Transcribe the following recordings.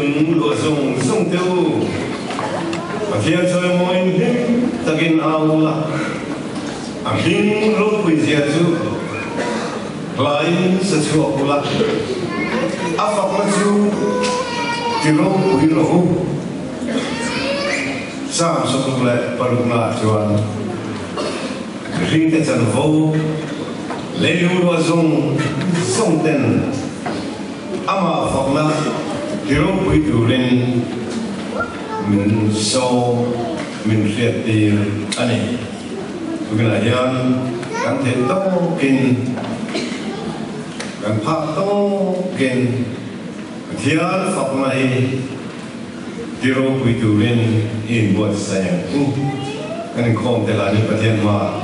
Leilung luah zawng zawng te u, Pathian chawimawiin hlim takin au ula, a hming ropui zia chu hlaiin sa chhuak ula, a fakna chu ti ropui rawh u. Psalm 66 ah chuan mihringte chanvo leilung luah zawng zawng ten Amah fakna ti ropui turin min sawm, min hriattir a ni. Tukinah hian kan theih tawkin, kan phak tawkin Pathian fakna hi ti ropui turin i inbuatsaih ang u. Kan inkhawm te lahin Pathian hmaah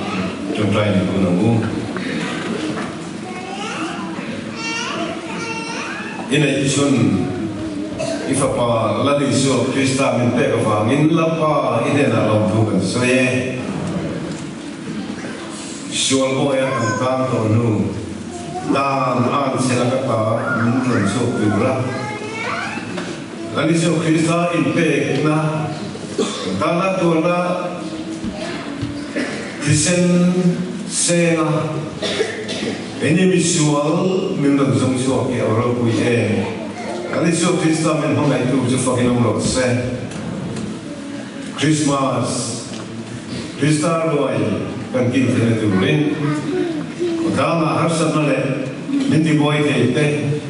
ṭawngṭai ni hun ang u. I neih chhun i Fapa Lal Isua Krista min pek avangin Lalpa i hnenah lawmthu kan sawi e. Sual bawia kan tan tawh hnu dan an che laka ta min tlawn chhuak tur a, Lal Isua Krista inpekna kan tana tuarna Thisen senga enge misual min rawn zawng chhuak hi a ropui em? Kan Isua Krista min hmangaihtu chu fakin awm rawh se. Christmas Krista ruai kan kil theihna turin khawtlangah harsatna leh min tibuai thei te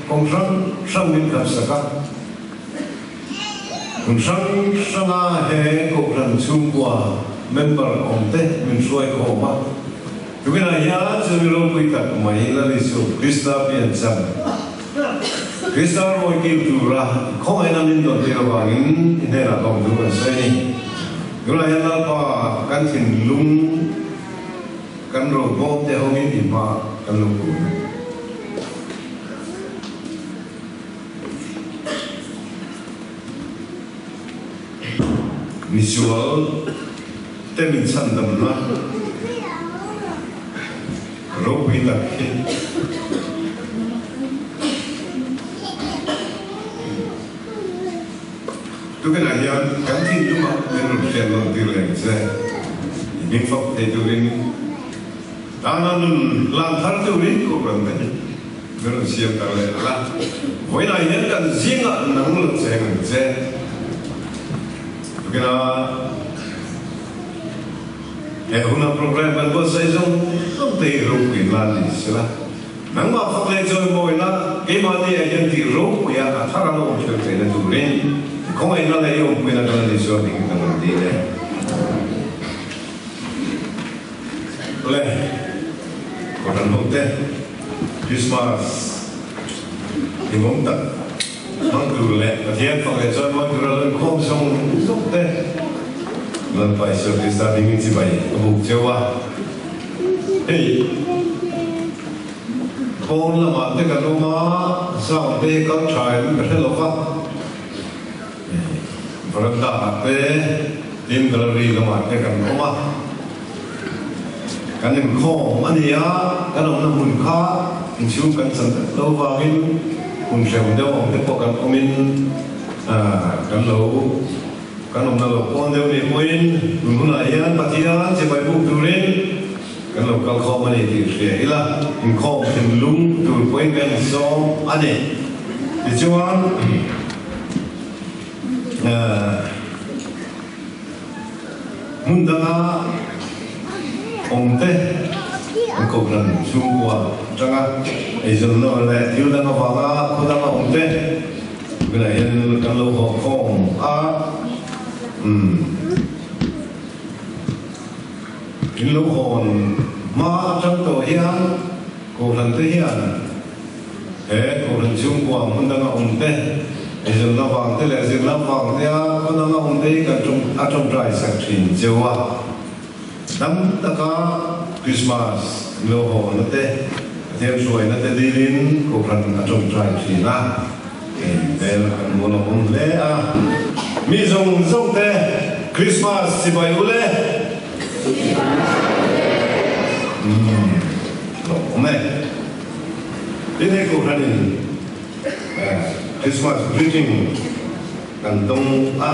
kawng hrang hrang min khamsak a. Hmun hrang hranga he Kohhran chhungkua member awmte min hruai khawm a. Tukinah hian chu mi ropui tak mai Lal Isu Krista piancham, Krista rawi kil tura khawngaihna min dawn tir avangin i hnenah lawmthu kan sawi a ni. Tunah hian Lalpa kan thinlung kan robawm te hawngin i hma kan lo kun a. Misual te min chhandamna ropui tak hi. Tukinah hian kan thinlungah min rawn hriat nawn tir reng che. I hming fak thei turin tana nun hlan thar turin Kohhran te hi. Ka rawn siam ta leh la. Vawiinah hian kan zingah nang lo cheng ang che. Tukina he huna program kan buatsaih zawng zawng te hi ropui nan ni sela. Nangmah fak leh chawimawina keimahni ah hian tih ropuia a thar a lo awm theuh theihna turin i khawngaihna leh i awmpuina kan ni chuan eng kan rawn dil e. Le, Kohhran hote Christmas hlimawm tak hmang tur leh Pathian fak leh chuan mawi tura lo inkhawm zawng zawng te Lalpa Isua Krista hmingin chibai a buk cheu a. Hei pawn lamah te kan awm a, sound te hi kal tha em ka hre lo va, veranda ah te tin gallery lamah te kan awm a. Kan inkhawm a ni a, kan awmna hmun kha inchhung kan chan vek lo vangin hmun hrehawm deuh awm te pawh kan awmin kan lo kan awmna lo pawn deuh nih pawhin tun hunah hian Pathian chibai buk turin kan lo kal khawm a ni tih hria ila, inkhawm thinlung tur pawhin kan insawm a ni. Tichuan. Hmun danga awmte an kohhran chhungkua atanga eizawnna leh thil dang avanga khaw danga awmte tunah hian kan lo haw khawm a, umm in lo hawn hma atang tawh hian kohhran te hian He Kohhran chhungkua hmun danga awmte, eizawnna vangte leh zirna vangtea khaw danga awmte hi kan a tawngtai sak thin cheu a. Dam taka Krismas lo hawna te, Pathian hruaina te dilin Kohhran a tawngtai thin a. Hei hmel kan hmu lo awm hle a. Mi zawng zawng te Krismas chibai u le! Chibai u le! Umm, lawm awm e. Tin hei Kohhranin Christmas greeting kan dawng a,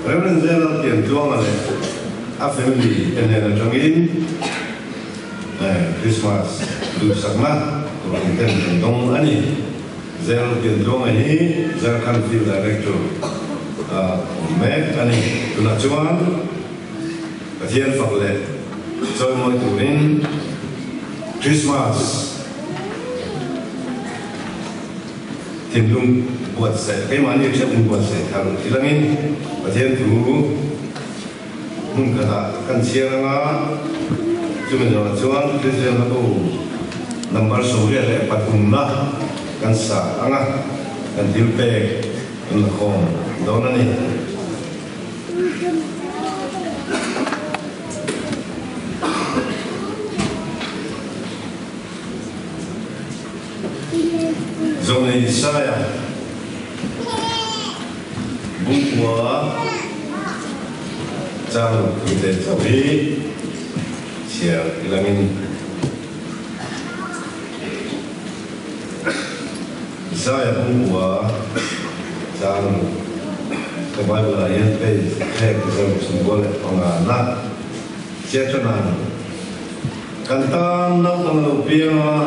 Rev. Zenal Piantluanga leh a family te hnen atangin Christmas duhsakna Kohhran ten kan dawng a ni. Zenal Piantluanga hi Jharkhand Field Director a awm mek a ni. Tunah chuan Pathian fak leh chawimawi turin Christmas Thinlung buatsaih, keimahni hriat in buatsaih thar tilangin Pathian thu hmun khatah kan chhiar anga, chumi zawhah chuan Kristian hlabu number 83 na kan sa anga, kan thil pek kan la khawm dawn a ni. Zawnei Isaiah bungkua chang tute chauh hi chhiar ilangin Isaiah bungkua chang ka Bible ah hian page thlek 25 na chiat ṭan ang. Kan tan naupang lo piang a,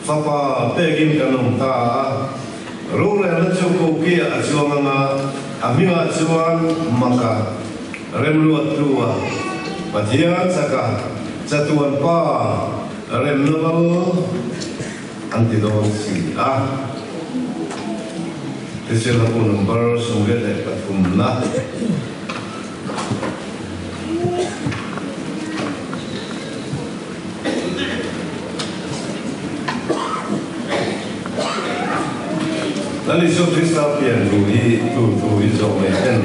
fapa pekin kan awm ta a. Rorelna chu kokiah a chuang ang a, a hmingah chuan Maka, Remruattua, Pathian chaka, Chatuan Pa, Remna Lal an ti dawn si a. Hriselna bu number 83 na. Lal Isua Krista pian thu hi tur thu hi zawh mai ten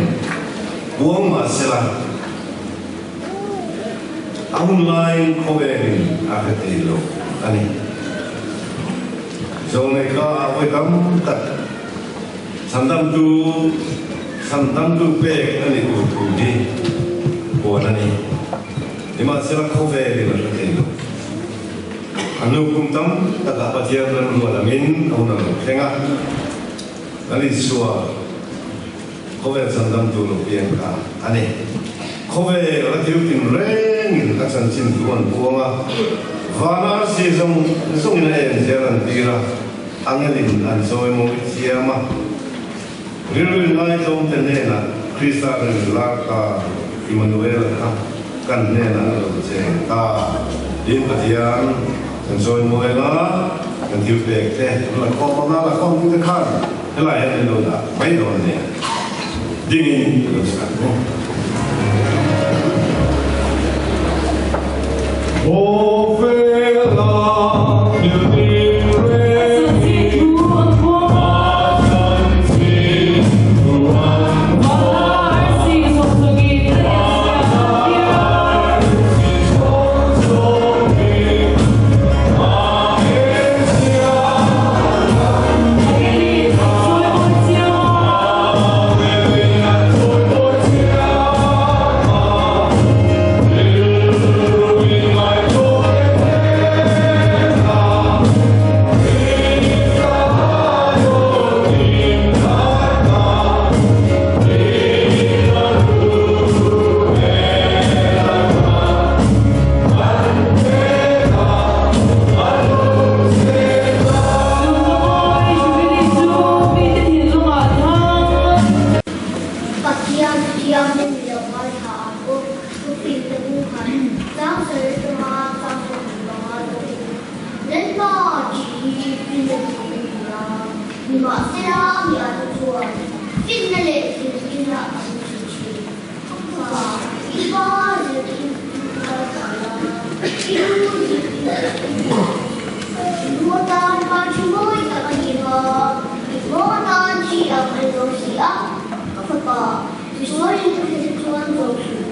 puang mah sela, a hun laiin khawvelin a hre thei lo a ni. Zawh nei kha a vawi tam tak. Chhandamtu, Chhandamtu pek a ni tur thu hi puan a ni. Nimahsela khawvelin a hre thei lo. A hnu kum tam takah Pathian remruat angin a hun a lo thleng a, Lal Isua khawvel chhandamtu lo piang kha a ni. Khawvel a thil tin rengin a chanchin thu an puang a, van arsi zawng zawngin a en zel an tir a. Angelin an chawi mawi thiam a, rilru inngaitlawmte hnenah Krista rin lar ta Immanuela kha kan hnenah a lo cheng ta. Tin, Pathian kan chawi mawi la, kan thil pek te an la khawm ang a, la khawm tute khan helai hian min lo dah mai dawn a nia. Dingin ka lo chhak maw? Pathian thianghlim lo ngaithla ang u, thupin te bu khan chang sawi atanga chang 25 zawkin Lalpa tih hi finna tih a ni a, nimahsela mi a te chuan finna leh zirtirna an ti thin. Fa, i pa zirtir ngaithla la, i nu zirtir ngaithla la. I nu atan pa thi mawi tak a ni a, i hma atan thi ang a ni lo si a, ka fapa, tichuan ka hre chuan zawk suh.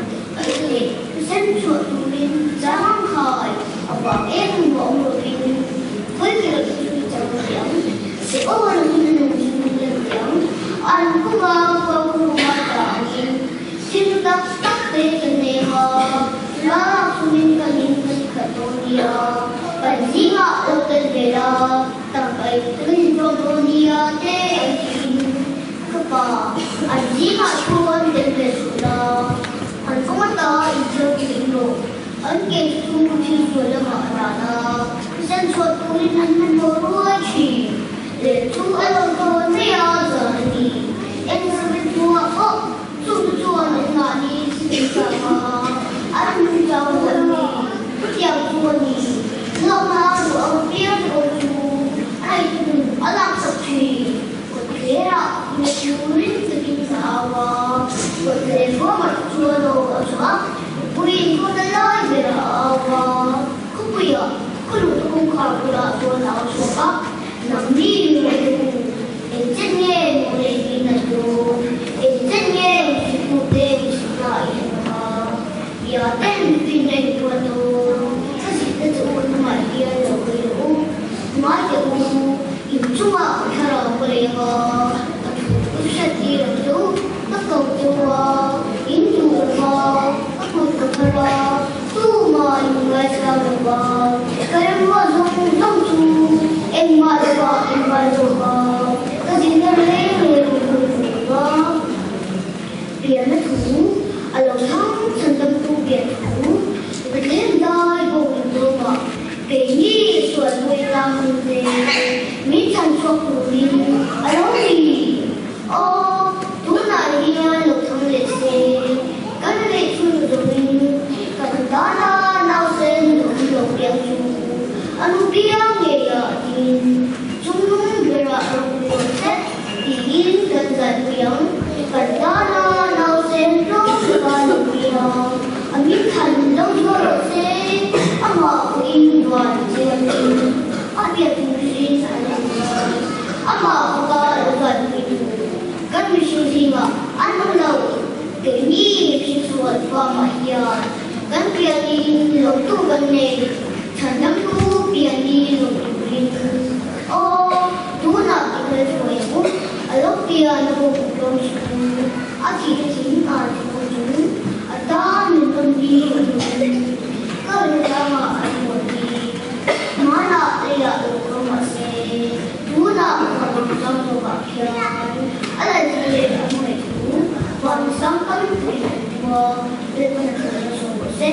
Leh thisen chhuah turin chang khai a vang em em a awm lovin khawi khelh chu chang a ti ang, se aw lovin a nung chu a ti ang, an khawva khua khawma ta angin thil tak tak te kan nei a, lak chungin kan in kan khat dawn nia, kan zingah lo tel ve la, tangkai kan inzawm dawn nia te an tiin ka pa an. Case chu thil sual lamah a dan a, thisen chhuah turin an hmanhmawh ruai thin. Leh chu a lo dawn mai a, zan a ni. Elizabeth hnuah pawh chungte chuan an mahni thisen chak a, an nungchang pawh an ni. Chutiang chu a ni. Hlauhna a duh ang piang te pawh chu a eitu a laksak thin. Kawtthlerah hna turin takin ka au a, kawtthler ruamah te chuan aw a chhuah a, mipuiin kawta lai berah a au a, khawpuiah khawluhna kawngkhar bulah chuan a au chhuak a, Nangni mite u, engchen nge maw lei hi nat dawn? Engchen nge mihringtute mihringna i en ang a, bia ten finna in puan dawn? Ka zirna che u hnungah hian lo hawi rawh u. Ngai teh u, in chungah ka thlarau ka lei ang a, ka thu ka hriat tir ang che u, ka ko che u a, in duh lo va, ka kut ka phar a, tumah in ngaithla lo va, ka remruat zawng zawng chu engmah lovah in ngai zawk a, ka zirna reng reng in hawi lo va. Pianna thu, a lo thang chhan damtu pian thu, Bethlehem dai bawk in zawngah Keini sual pawhin tlang hun te min chhan chhuak turin a lo ni. Aw, tunah hian lo thang leh se, kan leh chhun zawngin kan tana nausen awm lo piang chu a nu piang ngeiah tiin chungnung berah ropui rawh se tiin kan zaipui ang. Kan tana nausen tlawm taka lo piang a min than lo zual rawh se, amah pawhin van chiangin a biak mihring a lo zual. Amah bawka lo zaipui tu kan mihring zingah an awm lo. Keini mihring sual famah hian kan pianin lo tu kan nei, chhandamtu pianin lo turin. Aw, tunah i hmel thuai ang u, a lo pian a bawk ang tlawm chu, a thih te thing a ti bawk chu, a tan min rawn bi a hmu, ka rin tlangah an rawn bi, hmanah leiah lo kal mah se, tunah ka rawn chang zawkah khian a lalthla leh a hmangaih thu van sang tam takin an puang, Lalpan a thawhna sawi rawh se.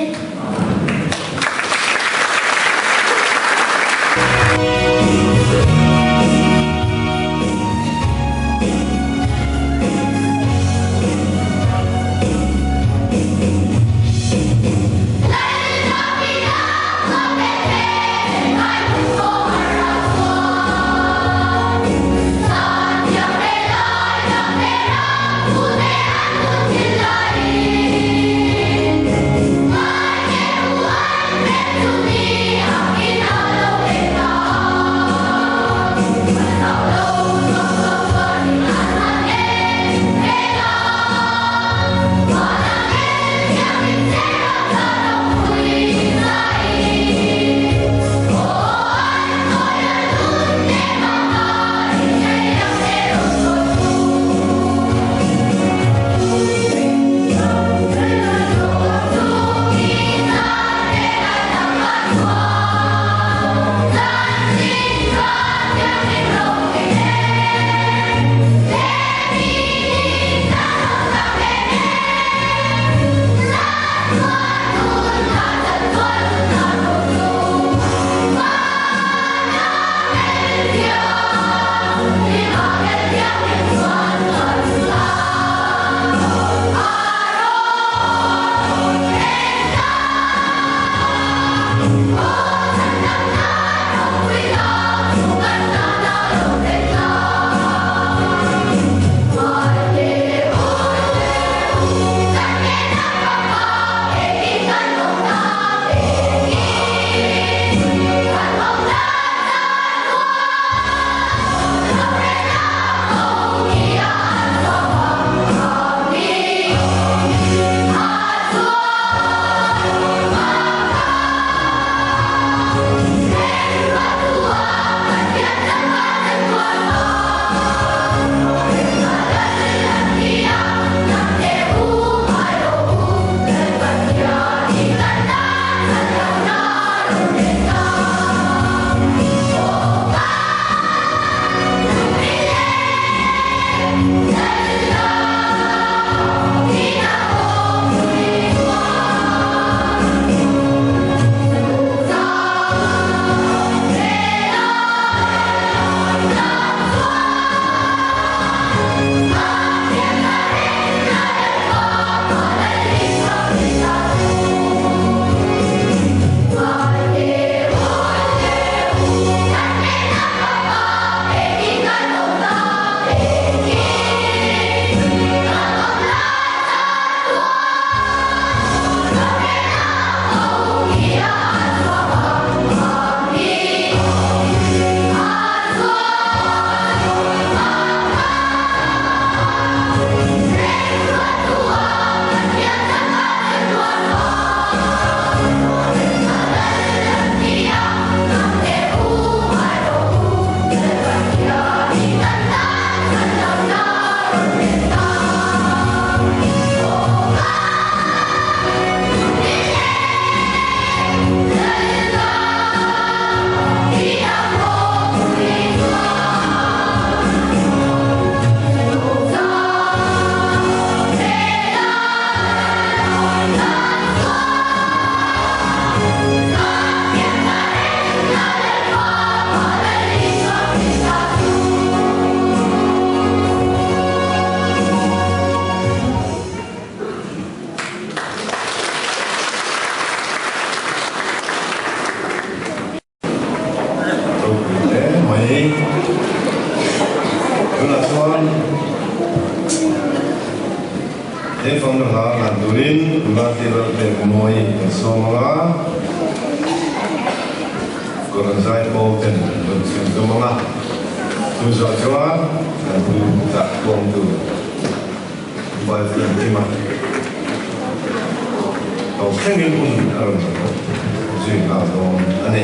He fakna hla hlan turin nula te Lalpekmawii kan sawm ang a, Kohhran Zaipawl ten an rawn chhun zawm ang a, chu zawh chuan kan pu dah kawngtu Bible Kima tawp thlengin hun a rawn zui nghal dawn a ni.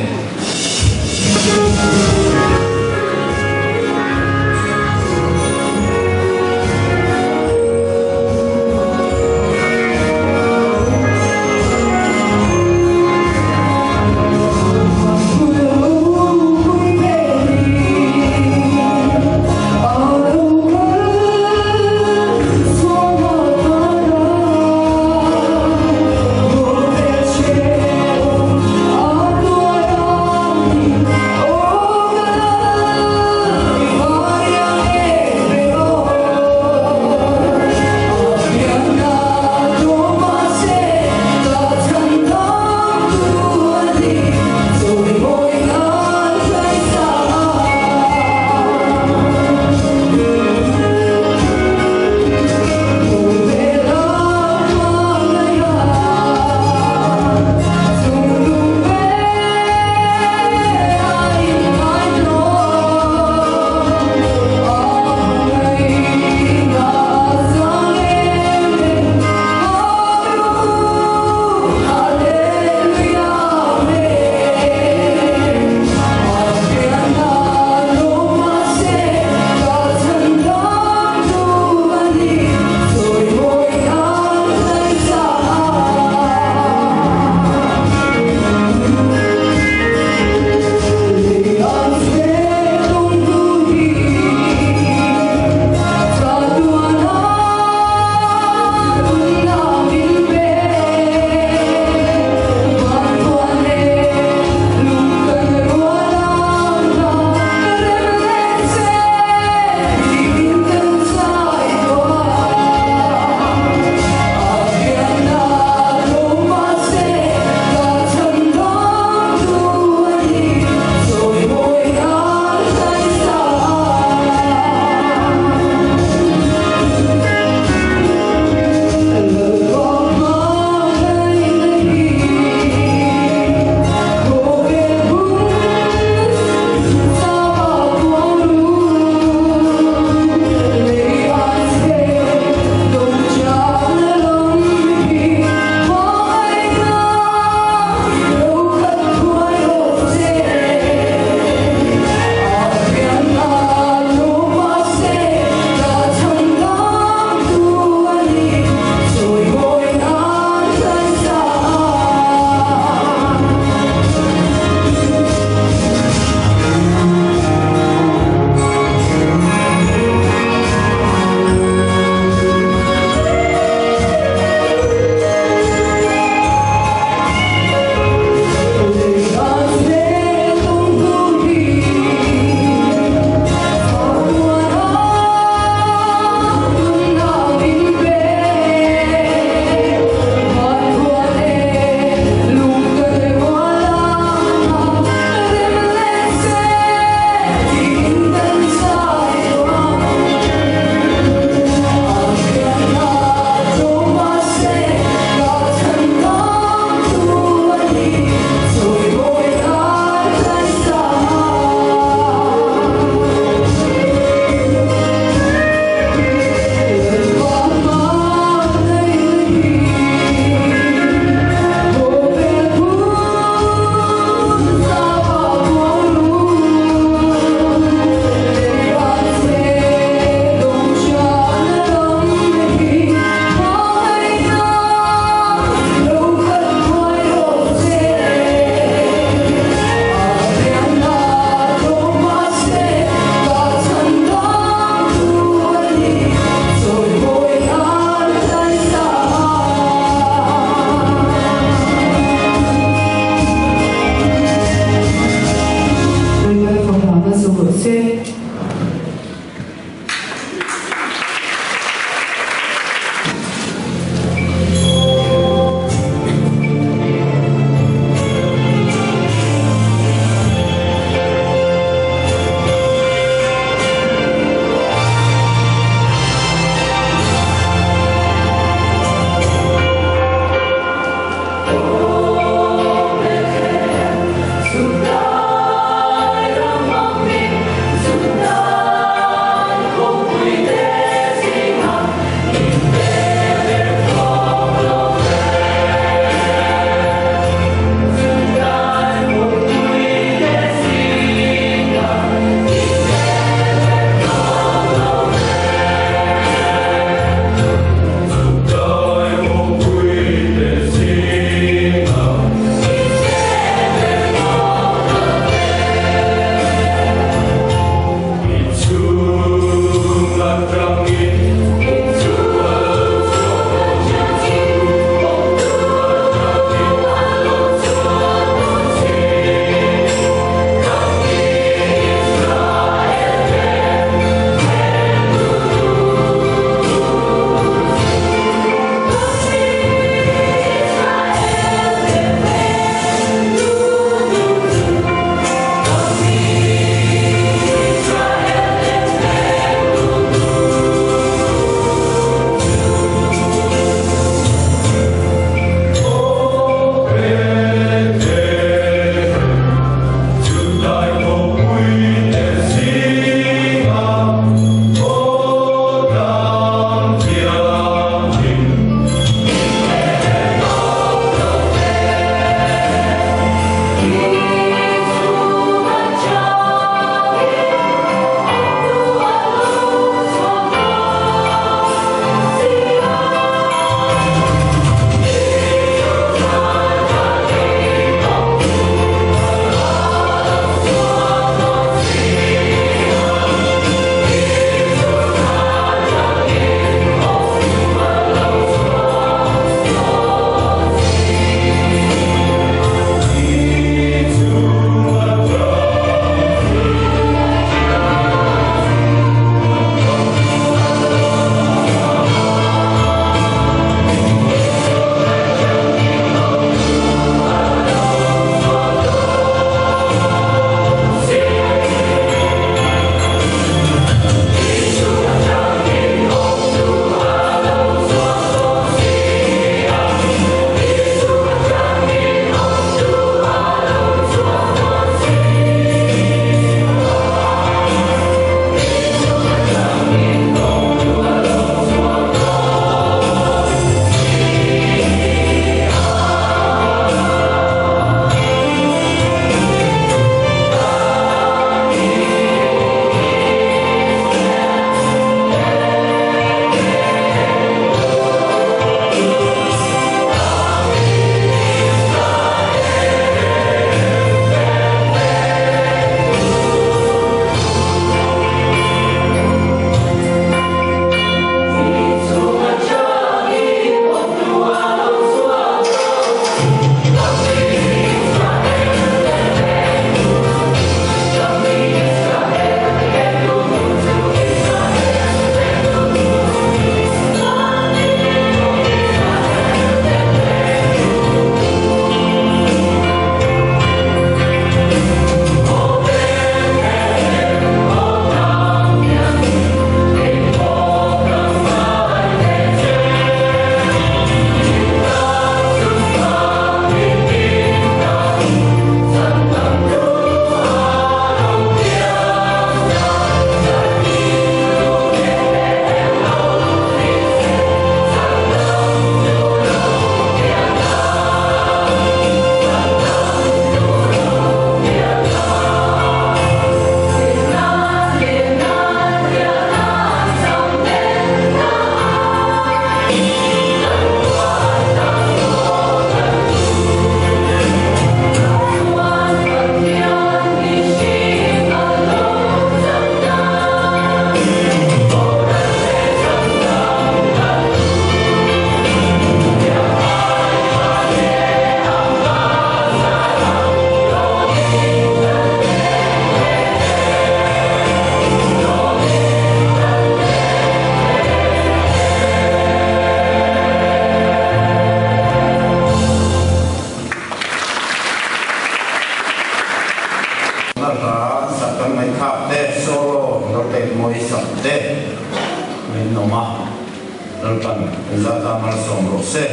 Lalpan kan zata malsawm rawh se.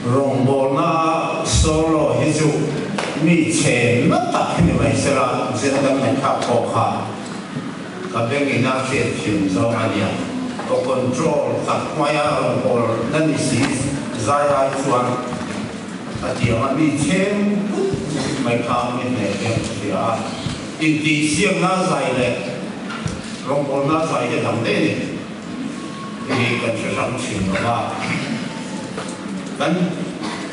Rawngbawlna a solo hi chu mi chhe na tak hi ni mai sela, zir kan ngaihthlak pawh kha ka bengin a hriat thiam zawng a nia. Ka control tak hmaia rawngbawlna ni si zai ai chuan a tiang a mi chhem put mai kha mi hneh hian ka hria a. Intihsiakna zai leh rawngbawlna zai hi a dang daih a ni. Hei hi kan hre hrang thin lo va, kan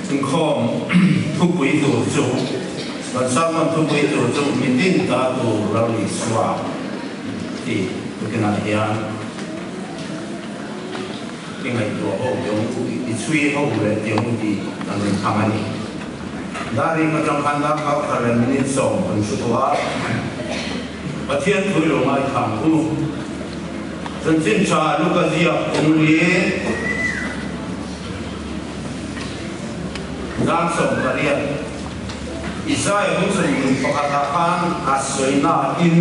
inkhawm thupui tur chu, kan sermon thupui tur chu mitin ta tur Lal Isua tih tukinah hian i ngaihtuah ho teh ang u, i chhui ho leh teh ang u tih kan rawn thang a ni. Dar ring atang khan darkar khat leh minute sawm kan hru tawh a. Pathian thu i lo ngaithla ang u. Chanchin tha Luka ziak kawng li zan 18 Isaiah hun 21 ah khan a sawi nain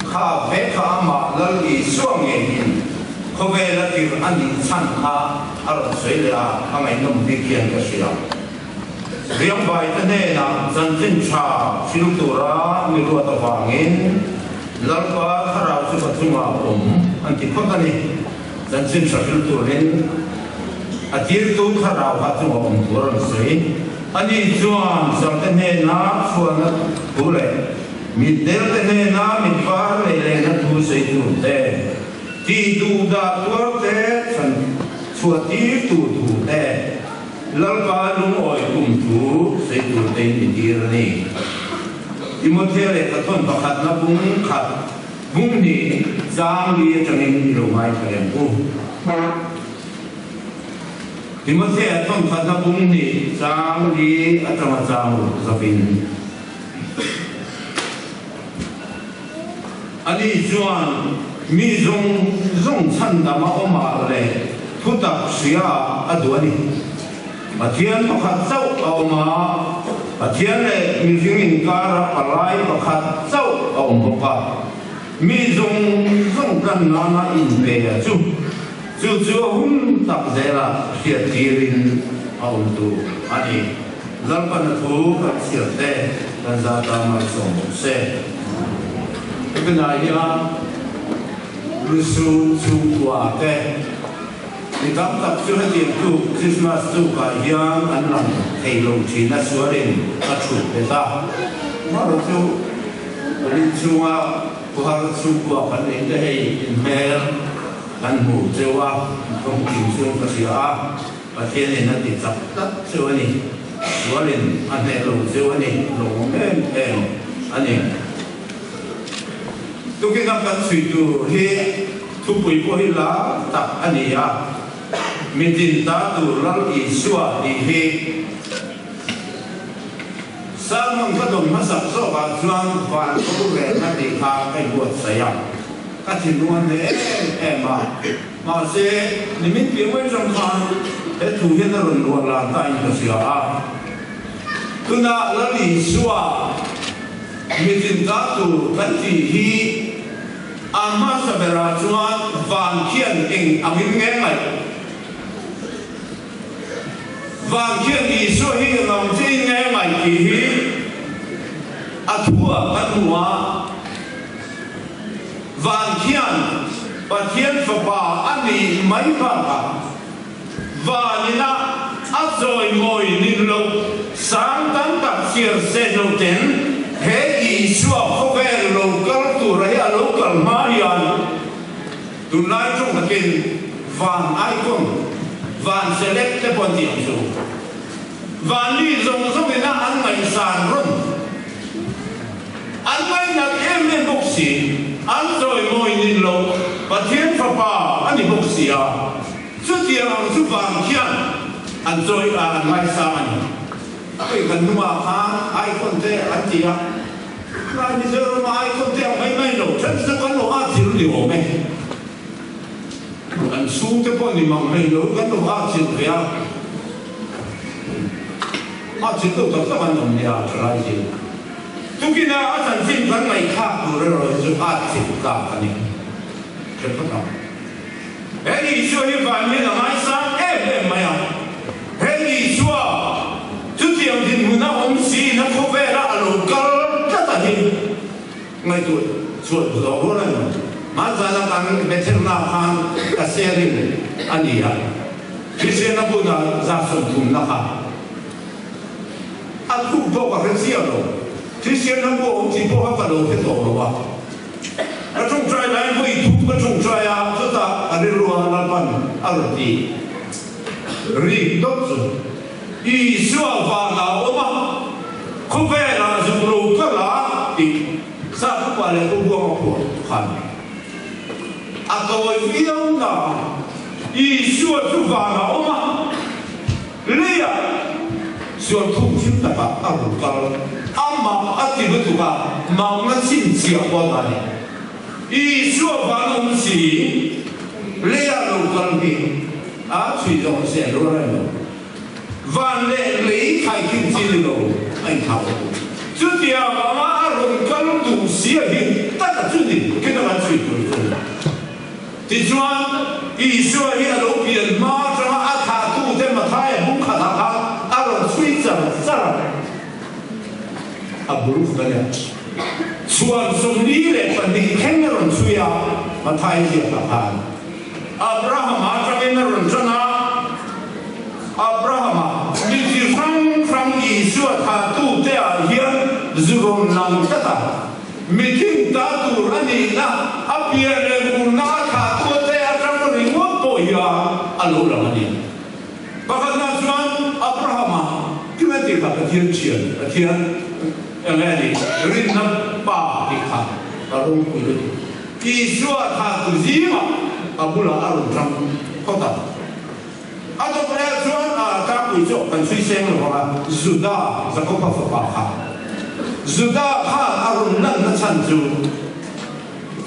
kha ve kha amah Lal Isua ngeiin khawvel a tirh a nih chhan kha a rawn sawi leh a, a ngaihnawm bik hian ka hria. Riangvaite hnenah chanchin tha thil tura mi ruat avangin Lalpa thlarau chu ka chungah a awm an ti phawt a ni. Chanchin tha thil turin a tirtu thlarau kha chungah awm tur a rawn sawi. Ani chuan sarte hnena chhuahna thu leh mitdelte hnena mitvar nei lehna thu sawi tur te, tih duh dah tuar te, chhan chhuah tir tur thu te, Lalpa lungawi kum chu sei tur tein mi tir a ni. Timothea lehkha thawn pakhatna bung khat bung hnih zang li atangin i lo ngaithla reng u. Timothea thawn khatna bung hnih zang li atanga chang ruk zavin. Ani chuan mi zawng zawng chhandam a awm ah leh thutak hria a duh a ni. Pathian pakhat chauh a awm a, Pathian leh mihring inkara palai pakhat chauh a awm bawk a. Mi zawng zawng kan nana inpe a chu, chu chu a hun tak zelah hriattirin a awm tur a ni. Lalpana thu kan chhiar te kan za ta malsawm bawk se. Hetihnai hian Lusu chhungkua te mi tam tak chu hetiang tluk Christmas tlukah hian an lang thei lo thin a sualin a thut bet a. Amaherawh chu rin chhunga khawhar chhungkua kan nei te hei inhmel kan hmu cheu a, ka hmu kim chuan ka hria a. Pathianin a ti chak tlat cheu a ni, sualin a hneh lo cheu a ni, lawmawm em em a ni. Tukina kan chhui tur hi thupui pawh hi lar tak a ni a, mitin ta tur Lal Isua tih hi sermon ka dawn hmasak zawkah chuan van rorelna tih kha ka inbuatsaih a, ka thinlung a hneh em em a. Mahse, nimin piang mai atang khan he thu hian a rawn ruah lan ta in ka hria a. Tunah Lal Isua mitin ta tur kan tih hi a hmasa berah chuan van khian eng angin nge ngaih? Van khian Isua hi eng ang chiahin nge ngaih tih hi a thuah kan hmu a. Van khian Pathian Fapa a nih mai bakah van ina a chawimawi nin lo sang tam tak chhiar se lo ten he Isua khawvel lo kal tura hi a lo kal hma hian tunlai tawng takin van icon, van celeb te pawh an tih ang chu. Van mi zawng zawng ina an ngaihsan rawn. An ngainat em em bawk si, an chawimawi nin lo, Pathian Fapa a ni bawk si a, chutiang ang chu vang khian an chawi a, an ngaisang a ni. Hei kan hnungah khan icon te an ti a, tlai Mizoram a icon te ang mai mai lo, then chu kan lo at thil ni awm e. Kan chhungte pawh ni mang hei lo kan lo at thil ve a. A thil deuh tak tak an awm nia thalai zir. Tukina a chanchin kan ngaihthlak tur erawh hi chu a thil tlak a ni. Hre phawt ang. He Isua hi van hian a ngaisang em em mai a. He Isua chutiang dinhmun a awm siin a khawvela a lo kal tlat a hi ngaihtuah chhuah duh rual a ni. Hmanzana kan Bethel-na khan ka sharing a ni a, Hriselna hmuna 30 na kha a tluk pawh ka hre chiah lo. Hriselna bu a awm tih pawh kha ka lo hre tawh lo a. Ka tawngtai lai vawi thum ka tawngtai a, chutah ka rilru a Lalpan a rawn ti rik dawt chu. Isua van ah a awm a, khawvel ah zuk lo kal a tih Sap upa leh Pu Buanga phuah khan a tawi viau na a, Isua chu van ah a awm a, Leiah sual thuk thil takah a rawn kal. Amah a ti lutuk a, mangna chhinchhiah pawh a ni. Isua van awm si, leiah lo kal hi a chhui zawng se an rual reng lo. Van leh lei thaikhin chi ni lo a inthau a tu. Chutiang anga a rawn kal duh si a hi tak a chu ni, khin a kan chhui tur chu a ni. Tichuan, Isua hi a lo pian hma atanga a thlahtute Mathaia bung khatah khan a rawn chhui char char a, a bul khat a nia. Chhuan 42 thleng a rawn chhui a, Mathaia ziakah khan. Abrahama atangin a rawn tan a, Abrahama mi chi hrang hrang Isua thlahtute ah hian zu rawn lang tlat a. Mithin ta tur a nihna a pian leh hmunna a thlahtuate atang ringawt pawh hian a lo lang a ni. Pakhatna chuan Abrahama kima tih kha Pathian thian, Pathian eng nge a nih, rinna pa tih kha a ropui lutuk. Isua thlahtu zingah a bulah a rawn tang phawt a. A dawt leh chuan a tlangpui chu kan chhui seng lo vang a, Juda, Jakoba fapa kha. Juda khan a rawn lanna chhan chu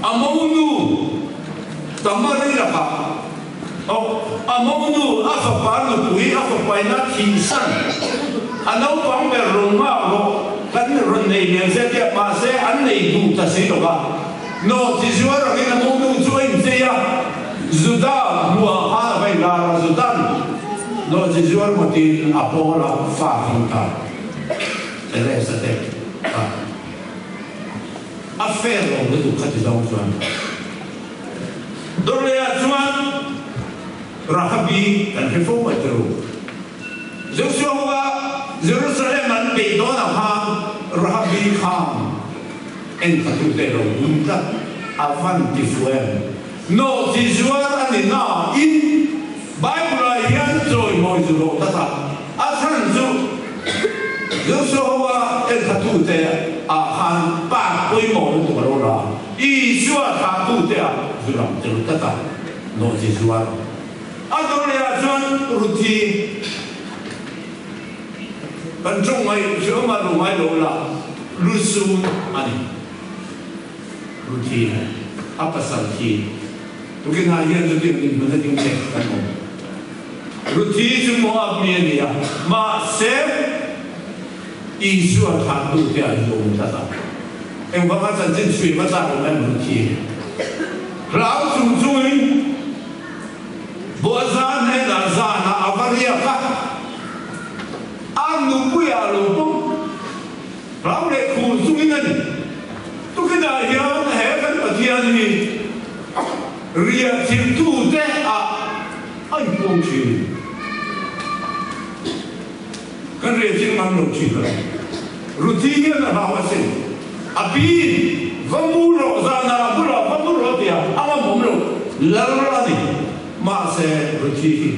a monu Tamari lakah, oh, a monu, a fapa nupui, a fapaina thihsan, a naupang ber rawn nghak rawh, kan rawn nei lian se tia, mahse an nei duh ta si lo va. Nawhchi zuar angin a monu chu a inchei a. Juda hmuah khan a va inlar a, Judan nawhchi zuar ngawtin a pawl a, fa hming ta Perez a te kha a fair lo lutuk kha ti zawng chuan Dawrleiah chuan Rahabi kan hre fo mai te ru. Joshua hova Jerusalem an beih dawn ah khan Rahabi khan enkhatute lo dun tlat a van ti fu em? Nawhchi zuar a ni na in Bible ah hian chawimawi zu rawh tlat a, a chhan chu Joshua hova enkhatute ah khan part pawimawh lutuk a lo la a, Isua thlahtute ah zu lang tel tlat a, nawhchi zuar. A dawrlehah chuan Ruthi kan tawng ngaih hriawm a lo ngai lo la, lusun a ni. Ruthi a pasal thi tukinah hian chutiang inhmun a ding che kan awm. Ruthi chu Moab mi a ni a, mahse Isua thlahtute ah hi a awm tlat a. Engvanga chanchin chhui va chak awm em Ruthi? Hlau chung chungin. Boaza hnenah zanah a va riak a, a nupuiah a lo pawm. Hlau leh khur chungin a ni. Tukinah hian he kan Pathian hi riah thiltute ah a inpuang thin. Kan riah thil ngam lo thin a lo. Ruthi hian a hlau asin. A piin va mu rawh, zanah a bulah va mu rawh tia a ngamawm lo. Lal a ni. Mahse Ruthi hi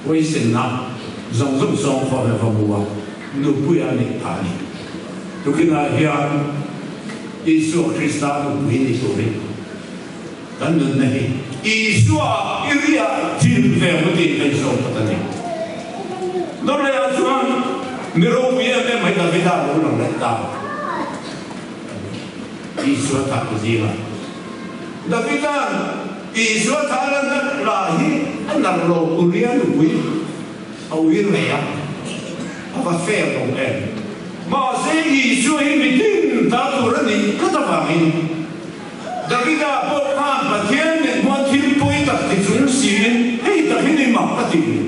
huaisenna zawng zawng sawng khawm e va mu a, nupui a neih phah a ni. Tukinah hian Isua Krista nupui ni turin kan nunna hi Isua i riah thil ve ang tih ka insawn phawt a ni. Dawrleiah chuan mi ropui em em mai Davida lo lang leh ta. Isua thah ku zingah Davida'n Isua thah lanna lah hi a nar lo Uria nupui a uir ngei a, a va fair lo em. Mahse Isua hi mitin ta tur a nih tlat avangin Davida pawh khan Pathian. ti ni.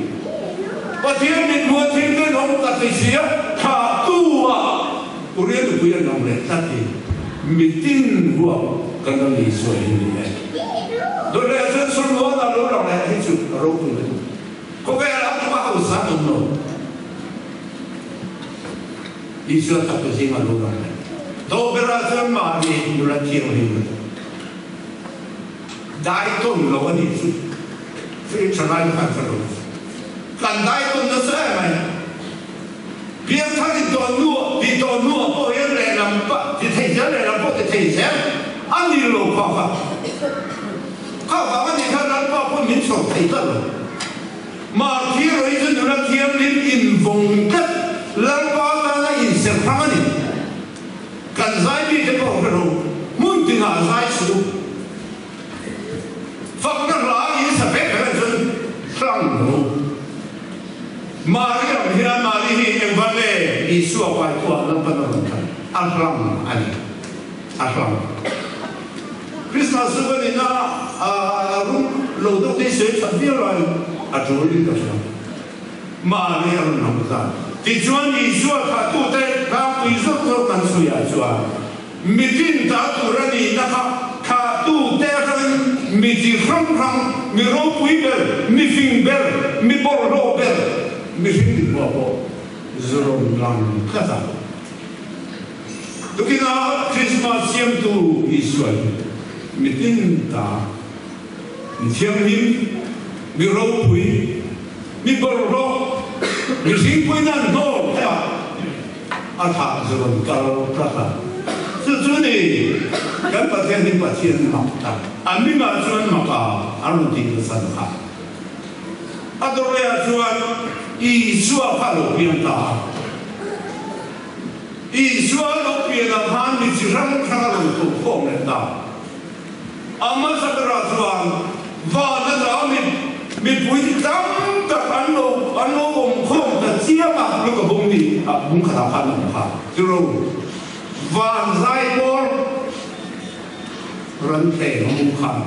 Pathian mithmuh a thil tenawm tak ni si a, thlahtu ah Uria nupui an awm leh tlat hi mitin huap kan ram Isua hi ni e. Dawt leh chuan Solomon a lo lang leh hi chu a ropui lutuk. Khawvel ah tluk a hausa an awm lo. Isua tak tu zing a lo lang leh. Dawh ber ah chuan mahni nula thianghlim lutuk. Dai tawn lo a nih chu. Chu i thalai khan ka lo. Kan dai tawn nasa em mai. Piangthar in tawn hnu tih tawn hnu ah pawh hian lehlam pah ti thei zel lehlam pawh ti thei zel a ni lo kha kha. Kha vang a nih khan Lalpa pawn min chhawr thei tlat lo. Marthi rei chu nula thianghlim invawng tlat Lalpa tana inserh hrang a ni. Kan zai mite pawh hre ro, hmun tinah zai suh u. Fakna hla in sa vek reng chuan hlang ro. Mari ang hian Mari hi engvan nge Isua paituah Lalpan a rawn thlan? A hlang a ni. A hlang. Christmas chu kan ina a rum lo deuh te hi sawi that viau laiin a tul in ka hria. Mari a rawn lang ta. Tichuan Isua thlahtute tlangpui zawk zawk kan chhuiah chuan Mitin ta tur a nihna kha thlahtute atangin mi chi hrang hrang, mi ropui ber, mi fing ber, mi bawlhhlawh ber, mihring dik pawh pawh zu rawn lang tlat a. Tukina Krismas siamtu Isua hi mitin ta, mi thianghlim, mi ropui, mi bawlhhlawh, mihring puinan hnawl te ah, A thlah zu rawn kal tlat a. Chu chu ni, kan Pathian hi Pathian mak tak, a mingah chuan maka a rawn tih nasa kha. A dawrlehah chuan Isua kha a lo piang ta a. Isua a lo pianah khan mi chi hrang hrang a rawn tho khawm leh ta. A hmasa berah chuan van atanga mi mipui tam tak an lo an lo awm khawm ta chiam a, Luka bung ni ah bung khatah khan a awm kha. Chu van zai pawl ran thleng a hmu khan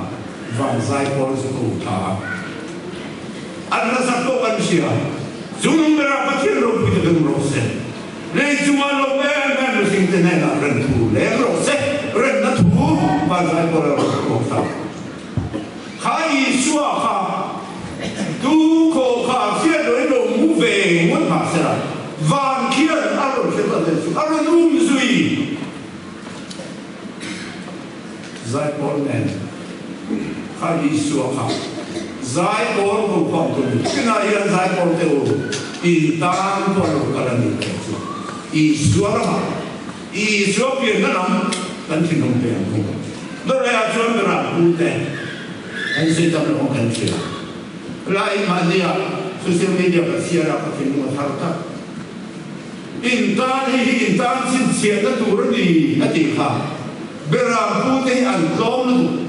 van zai pawl chu ko tha a, an hla pawh kan hria. Chu nung berah Pathian ropui ta deuh rawh se. Lei chunga lo em em mihringte hnenah rem thu leng rawh se, remna thu vanzai pawh lo rawh ta. Kha Isua kha tu khaw kha hriat loin lo mu ve ngawt mah sela, van khian a rawn hre ta zel chu a rawn um zui. Zaipawl nen kha Isua kha zaipawl ko khawm tur ni. Tunah hian zaipawl te u in tan pawh a lo kal a ni tih chu Isua ramah Isua pianna lam kan thinlung pe ang u. Dawrhaiah chuan berah pu te kan sawi tam lo ang kan hria. Lai mahnia social media ka chhiar a ka thinlung a thar tak. In tan hei hi in tan chhinchhiahna tur a ni a tih kha. Beram pute hi an tlawm lutuk.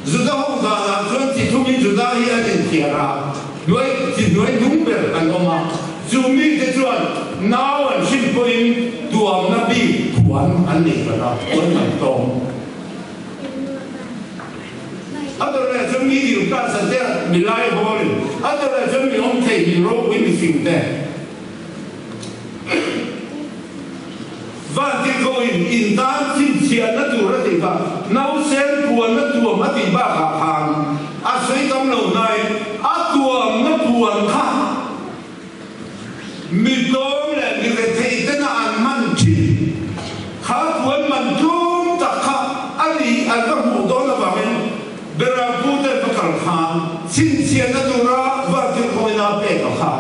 Juda ho danah chuan chi thumin Juda hi an inthiar a, hnuai chi hnuai hnung ber an awm a, chu mite chuan nau an hrin pawhin tuamna bik phuan an nei vat a, puan an tlawm. A dawrah chuan mi dil class a te, mi lai hawlin, a dawrah chuan mi awm thei, mi ropui, mi fing te. Vantirhkohin in tan chhinchhiahna tur a tih kha nausen puanna tuam a tih bakah khan a sawi tam lo hnain a tuamna puan kha mi tlawm leh mi rethei tena an hman thin kha puan man tlum tak kha a ni an va hmuh dawn avangin Berampu ten va kal khan chhinchhiahna tura Vantirhkoina a pek a kha.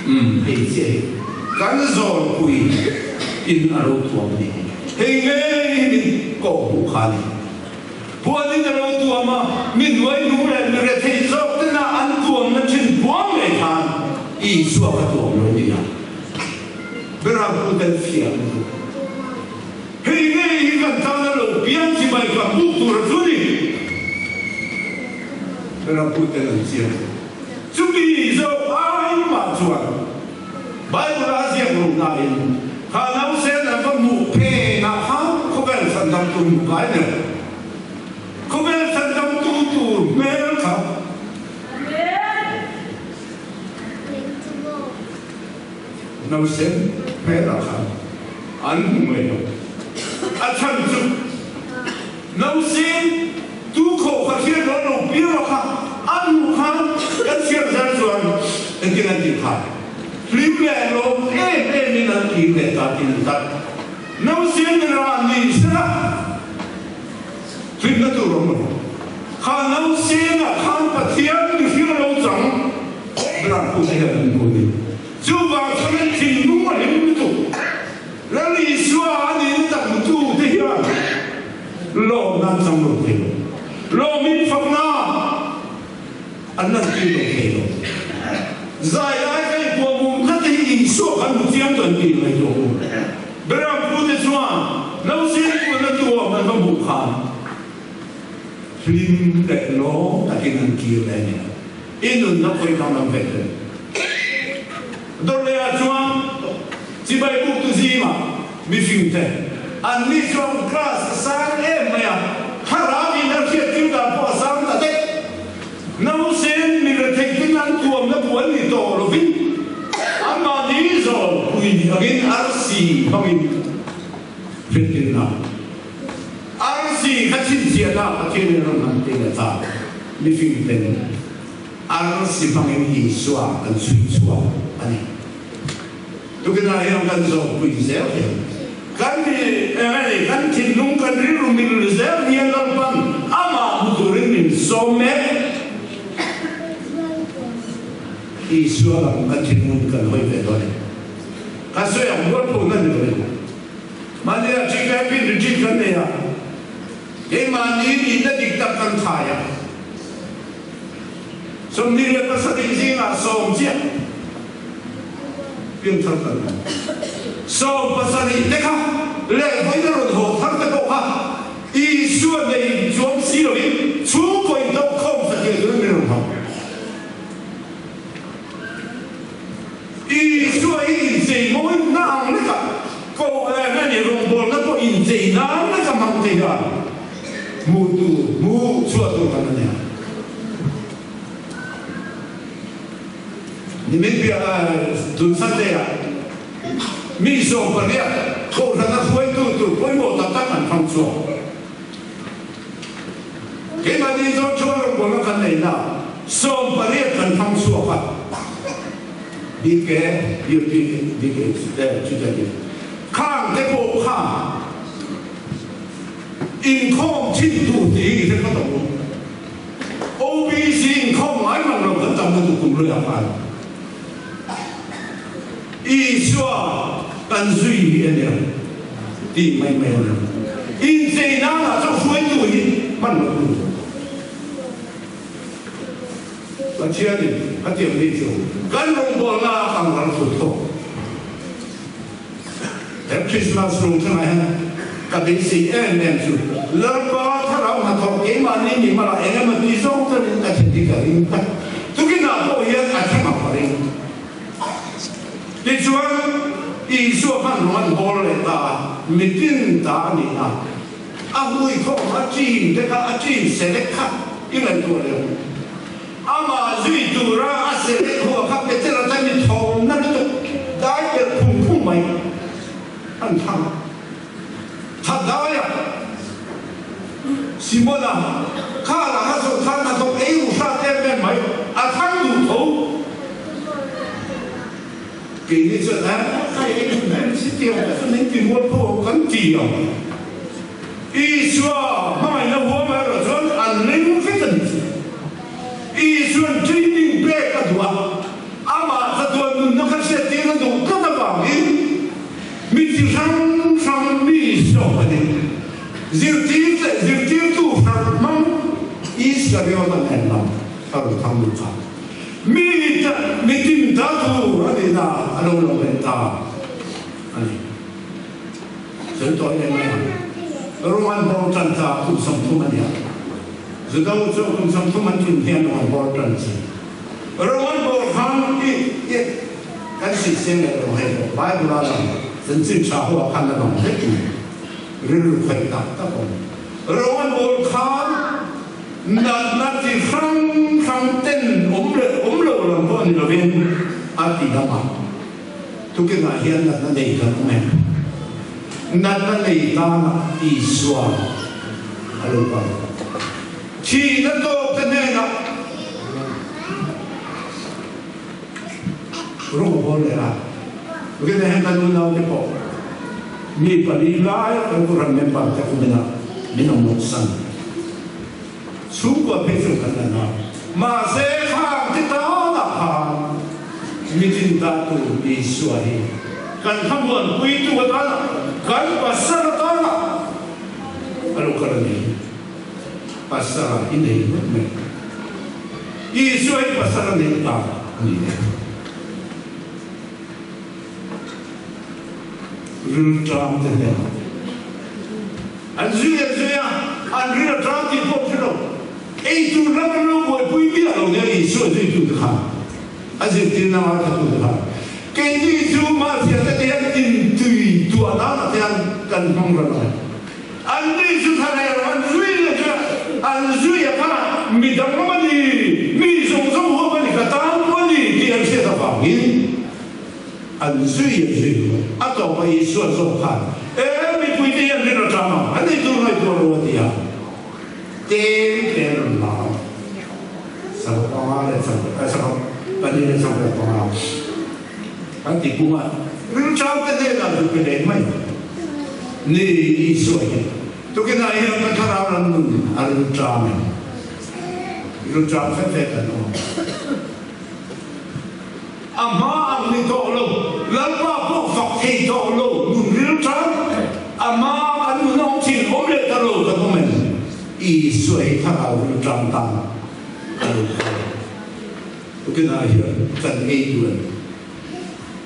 Umm hei chiah hi kan zawrpui in a lo tuam a ni. Hei ngei hi min kawh hmuh kha a ni. Puanin a lo tuam a, mi hnuai hnung leh mi rethei zawk tena an tuamna thin puang ngei khan Isua ka tuam lo ni a. Berampu ten fiah lutuk. Hei ngei hi kan tan a lo piang chi mai ka buk tur a chu ni. Berampu ten an chiang. Chumi zawk ai mah chuan Bible a ziak lo nain kha nausen an va hmuh phenah khan khawvel chhandamtu hmuh ngai ber, khawvel chhandamtu tur hmel kha. Nausen hmelah khan an hmu mai lo. A chhan chu Nausen tu khawh kha hriat lo lo piang a kha an hmuh khan kan chhiar zar chuan engtin an tih kha hlim leh lawm em em in an kir leh ta tiin an tar. Nausen ni ran ni sela hlimna tur awm lo. Kha nausen ah khan Pathian mihring lo chang ran pute hian an hmu a ni. Chuvang chuan an thinlung a hlim lutuk. Lal Isua a nihna tak hmutu te hian lawmna an chang lo thei lo. Lawmin fakna an lantir lo thei lo. Zai lai ka inpuah mum khat te hi Isua kan hmu chiang tawh an tih mai tawh u. Beram pute chuan Nausen puanna tuam an va hmuh khan hlim leh lawm takin an kir leh a ni. I nunna khawi danglam ve hle. Dawrleh ah chuan chibai buktu zingah mifing te an ni chuan class a sang em mai a, thlarau in a hriat tir dan pawh a sang ta daih. Nausen mi rethei ten an tuamna puan ni tawh lovin anmahni zawn pui angin arsi hmangin hriattirna arsi kha chhinchhiahna Pathianin rawn hman tir a chak. Mifing ten arsi hmangin Isua kan chhui chhuak a ni. Tukinah hian kan zawhpui zel hian kan mi eng a ni, kan thinlung kan rilru mil zel hian Lalpan amah hmu turin min sawm mek. Isua lam kan thinlung kan hawi ve dawn e. Ka sawi ang mualphona ni lo in. Mahni ah ṭhi camping retreat kan nei a, keimahni nihna dik tak kan thai a. 27 zingah 10 chiah piangthar kan awm. 17 te kha leh vawiin a rawn haw thar te pawh kha Isua nei chuang si loin chhungkaw indoh khawm satliah turin min rawn hau. Isua hi inchei mawi na ang lekah koh leh a ni, rawngbawlna pawh inchei nan leka hmang thei a, hmuh tur, hmuh chhuah tur kan a nia. Nimin piah tun Sunday ah mi 18 kohhrana hruaitu tur pawimawh tak tak an hmang chhuak. Keimahni zawng chuan rawngbawlna kan nei na 18 kan hmang chhuak a, BK, UP, BK te chutia ti khang te pawh kha inkhawm thin tur tih hi i hre phawt ang u. OBC inkhawm ngai mang lo kan tam lutuk kum luiah khan Isua kan zui hi a nia tih mai mai a ni. Inchei nana chu hruaitu hi hman loh tur. Pathianin a tiam ni chu kan rawngbawlna a kang ral thut thawk. He Krismas rung thlangah hian ka beisei em em chu Lalpa thlarau hnathawk keimahni mi hmalah eng emaw ti zawng chuanin ka thlen hi ka ring tlat. Tukinah pawh hian a thleng ang ka ring. Tichuan, Isua khan rawng an bawl leh ta a, mitin ta a ni a. A hui khawm a chin te kha a chin selek kha i ngaihtuah leh ang. Amah zui tura a selek hua kha Petera tan mi thawmna lutuk dai pelh phung phung mai an thlang a. Kha daia Simona kha lah kha zawh khan hnathawk ei ru hrat em em mai a thlang duh tho. Keini chuan a kha ei ru em si tiang te chu min ti mual pho ang kan ti ang. Isua hmangaihna huam erawh chuan an ring vek a ni chu. Isua'n training pek a duh a, amah chatuan nunna kha hriattir a duh tlat avangin mi chi hrang hrang mi zawk a ni. Zirtir leh zirtirtu hrang hmang Iskariota nen lam a rawn thang lut a. Mi mi tin ta tur a nihna a lo lang leh ta a ni. Sawi tawh em mai ang. Roman bawr tan ta kum 30 a nia. Juda chu kum 30 an tlin hian Roman bawr tan chi. Roman bawr khan i i kan si seng leh lo hei pawh Bible a lang chanchin tha ho ah khan a lang vek mai. Rilru khaih tak tak awm. Roman bawr khan natna chi hrang hrang ten awm leh awm lo lam pawh ni lovin a ti dam a. Tukinah hian natna nei kan awm em? Natna nei tana Isua a lo kal. Thihna tawk te hnenah rawng a bawl leh a. Tukinah hian kan unaute pawh mi pali lai kan Kohhran member te kuminah min awm lohsan. Chhungkua phei chu kan la na. Mahse khang ti tanah khan mitin ta tur Isua hi kan thlamuanpuitu atana, kan pasal atana a lo kal a ni. Pasal a i nei ngawt mai. Isua hi pasal a neih ta a ni e. Rilṭam te hnenah. An zui an zui a, an ril a ṭang tih pawh hre lo. Ei tur lam an lo buaipui miah lo nia Isua zuitute khan, a zirtirna ngaithlatute khan. Keini chu Mahsia te te hian intui tuah danah te hian kan hmang ran a. Anni chu thlarel an zui leh chu an zui a kha midang lam a ni, mi zawng zawng huam a ni, ka tan pawh a ni tih an hriat avangin, An zui an zui lo. A tawpa Isua zawk khan, E, mipuite hian rin a ṭang ang, an eitur ngaihtuah lo a ti a. Tlem tlem rawn la ang. Sangha panga leh sangha, sangha pali leh sangha panga an ti pung a. Rilṭamte hnenah zu pe leh mai ni Isua hi. Tukinah hian ka thlarau lam nun a rilṭam em? Rilṭam fe fe kan awm. A hma ang ni tawh lo, Lalpa pawh fak thei tawh lo, nun ril tan, a hma kan nun a awm thin, awm leh ta lo kan awm em? Isua hi thlarau ril tan tan a lo kal. Tukinah hian kan ei duh em?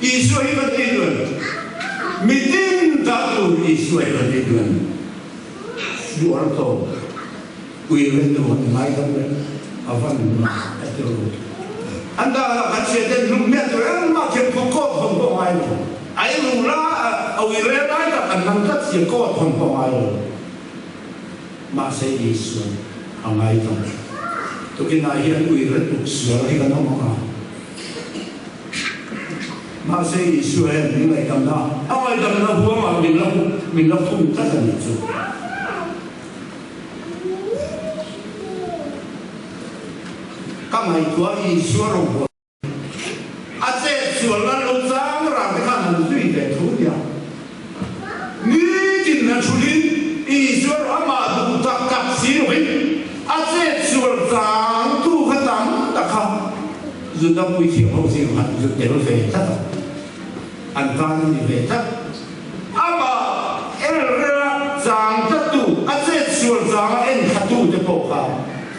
Isua hi kan ei duh em? Mitin ta tur Isua hi kan ei duh em? Sual tawh. Ui ren nu an ngai dam reng a van a ti ru. An dah lah kan hria ten lung miah tur engmah khian khaw kawt hawn pawh ngai lo. Ai ru la a ui rel lai tak an hmang tlat sia kawt hawn pawh ngai lo. Mahse Isuan a ngai dam. Tukinah hian ui ren uk sual hi kan awm ang a. Mahse Isua hian min ngaihdamna a ngaihdamna huangah min la min la khung tlat a nih chu. Ka ngaihtuah Isua rawn a chet sual nan lo chang rang te khan han zui ve thu nia. Nitin na thulin Isua rawn amah duh tak tak si lovin a chet sual chang tu kha tam tak kha Juda puithiam ho zing han zu tel ve tlat a, an tan a ni ve tlat. Amah elrela chang tlattu, a chet sual changa en thatu te pawh kha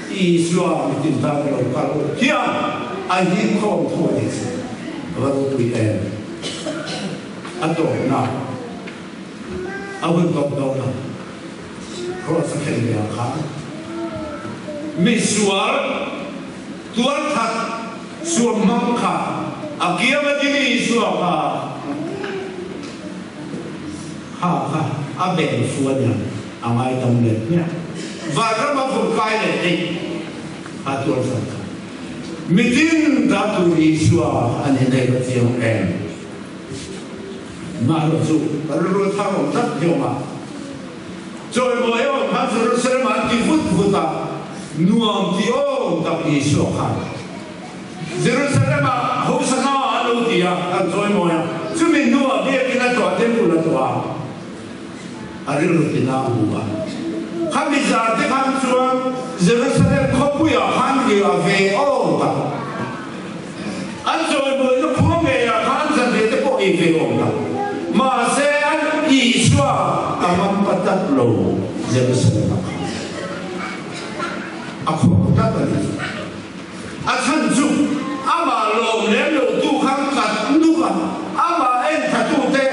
Isua mitin tan a lo kal hian a him khawm tho a ni chu. A va ropui em! A tawpna, a hun tawp dawna Kraws a khen ve ah khan misual tualthat suamhmang kha a kiam a ding Isua kha Kha kha a beng fu a nia, a ngaidam let hmiah. Vanram a vur kai leh theih kha tuar zan kha. Mitin ta tur Isua an inei va chiang em? Mahlo chu ka rilru thar awm tlat hiawm a. Chawimawi a awm khan Jerusalem ah an ti vut vut a, nuam ti awm tak Isua khan. Jerusalem ah Hosanna an lo ti a, an chawimawi a. Chumi hnuah biakinn a tuah, temple a tuah a, a rilru tina a hmu a. Khami zan te khan chuan Jerusalem khawpuiah khan ri a ve awm tak. An chawimawina khua ngeiah khan zanriah te pawh ei ve awm tak. Mahse an Isua a ngam pa tlat lo Jerusalem ah khan. A khuap tlat a ni. A chhan chu amah lawm lem lo tu kha an tlat nuk a, amah en tha tu te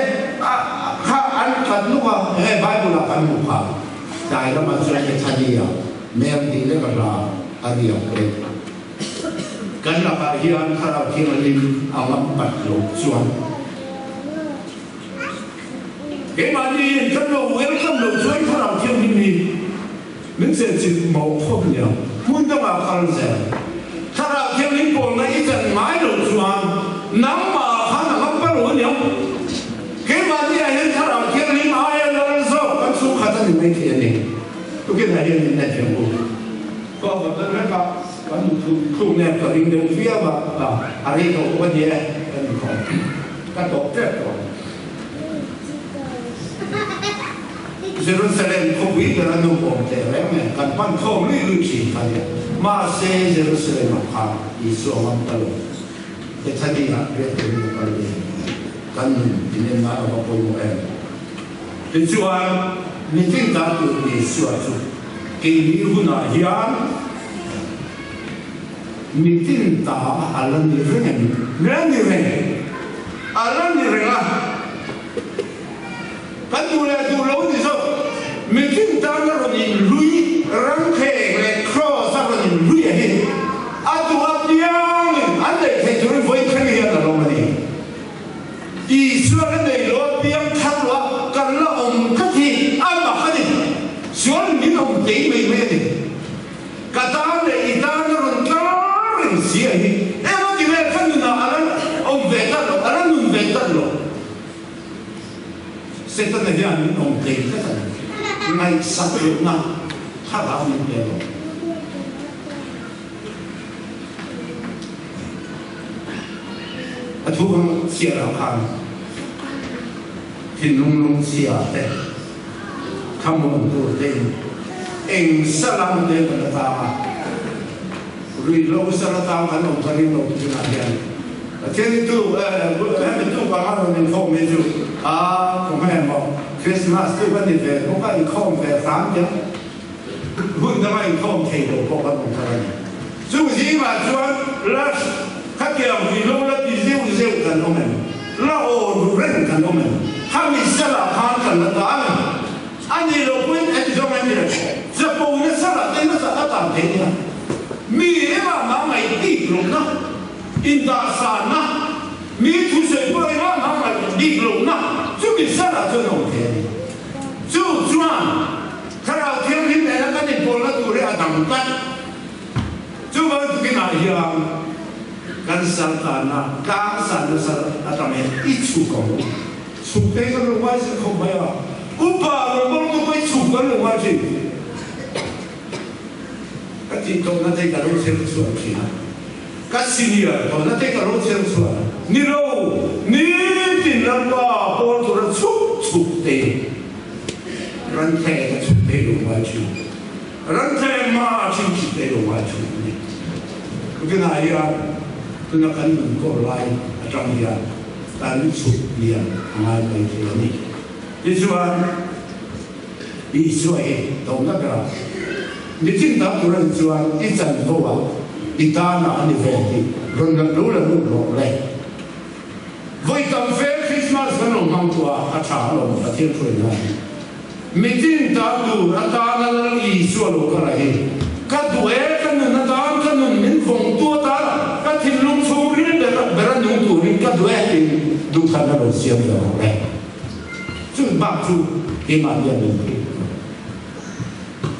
kha an tlat nuk a, enge Bible ah kan hmuh kha? Tlai lamah chuan Bethany-ah Mary tih lek a hla a riak reng. Kan lakah hian Thlarau Thianghlim a ngam pat lo chuan keimahni in kan lo welcome lo chuan Thlarau Thianghlim hi Min chenchilh mawh khawp nia, hmun dangah kal zel. Thlarau Thianghlim pawlna i chan ngai lo chuan nangmah khan a ngam pa lo aniang. Tukinah hian min en thiam u. Ka awm dan vek a, kan thluk nen ka ring deuh viau a, a rei tawh bawk a ni e, kan inkhawm ka tawp tep tawh ang. Jerusalem khawpui ber a nu awm teh reng nen kan pan khawm lui lui thin kha nia. Mahse Jerusalem ah khan Isua ngam ta lo. Bethany ah riak turin a kal ve. Kan nun tinen nan a va pawimawh em? Tichuan mitin ta tur Isua chu keini hunah hian mitin ta a la ni reng em? La ni reng. A la ni reng a. Kan duh leh duh lo ni zawk. Mitin tan a rawn inhlui, rangkheng leh kraws a rawn inhlui a hi a duh apiangin an neih theih turin vawi thleng hian a lawm a ni. Isua ka nei lo a piang thar lo a, kan la awm tlat hi a mak a ni. Sual min awm tei mai mai a ni. Ka tan leh i tan a rawn tlar reng si a hi. Emaw ti vel ka nunah a la awm ve tlat lo, a la nun ve tlat lo. Setana hian min awm tei tlat a ni. Ngaihsak lohna thlarau min pe lo. A thu hmang chhiar ah khan thinlung lungchhia te, thlamuan tur te in eng salam te kan atang a, ruihhlo sal atang kan awm ka ring lo tunah hian Pathian hi tu hemi tu vanga rawn inkhawm hi chu a kawng emaw Christmas chu ka ni ve bawk a inkhawm ve hram hian Hun danga inkhawm thei lo pawh kan awm thar a ni. Chung zingah chuan Rush khatiang ruihhlo la ti zeuh zeuh kan awm em? La aw ru reng kan awm em? Khami salah khan kan la ta ang em? A nih loh pawhin en zawng em le? Chapo na salah te nasa a tam thei nia. Mi engah mah ngaih bik lohna, indahsanna, mi thusawi pawh engah mah ngaih bik lohna chumi salah chuan a awm thei a ni. Chu chuan Thlarau Thianghlim nena kan inpawlna tur hi a dang tlat. Chuvang tukinah hian kan sal tanna tlang sanna sal atang hian i chhuk ang u. Chhuk te hi kan lo ngai zir khawp mai a, upa lo bawng tu pawh i chhuk kan lo ngai thin. Ka tih tawhna te hi ka lo chher chhuah thin a, ka senior tawhna te hi ka lo chher chhuah a, ni lo, nitin Lalpa pawl tura chhuk chhuk te. Ranthleng a chhuk thei lo ngai thin. Ranthleng hma a chhing chhuk thei lo ngai thin a ni. Tunah hian tuna kan nun kawr lai atang hian kan chhuk lian a ngai mai thei a ni. Tichuan Isua hi tawmna berah nichin tak tur a ni chuan i chanvo ah i tanah a ni ve tih rawn la lo la lut rawh le. Vawi tam fe Christmas kan lo hmang tu a, a tha alawm Pathian hruaina hi. Mitin ta tur atana Lal Isua lo kal a hi. Ka duh e, ka nun atan, ka nun min vawng tu atan, ka thinlung chhung ril ber ber a nung turin ka duh e tiin duhthlanna lo siam ve rawh le. Chu bak chu keimah hian min hrilh lo.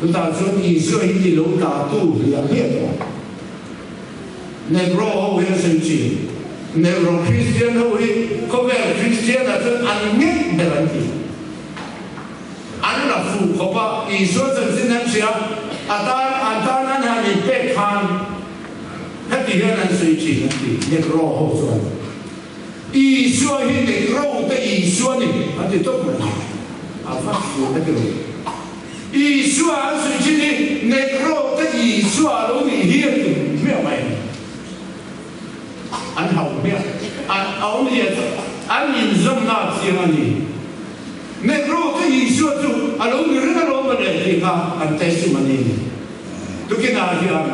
Chutah chuan Isua hi ti lo ta tu hliah hliah tawh. Negro ho hi a sawi thin. Negro Kristian ho hi khawvel Kristian ah chuan an nghet ber an ti. An la fuh khawp a, Isua chanchin an hria, a tan an tan an han inpek khan heti hian an sawi thin an ti, Negro ho chuan. Isua hi Negro te Isua ni an ti tawp mai. A va fuh heti lo. Isua an sawi thin hi Negro te Isua a lo nih hi an ti hmiah mai. An hau hmiah. An awmzia chu an inzawmna a chiang a ni. Negro te Isua chu a lo ni reng alawm mawle tih kha an testimony a ni. Tukinah hian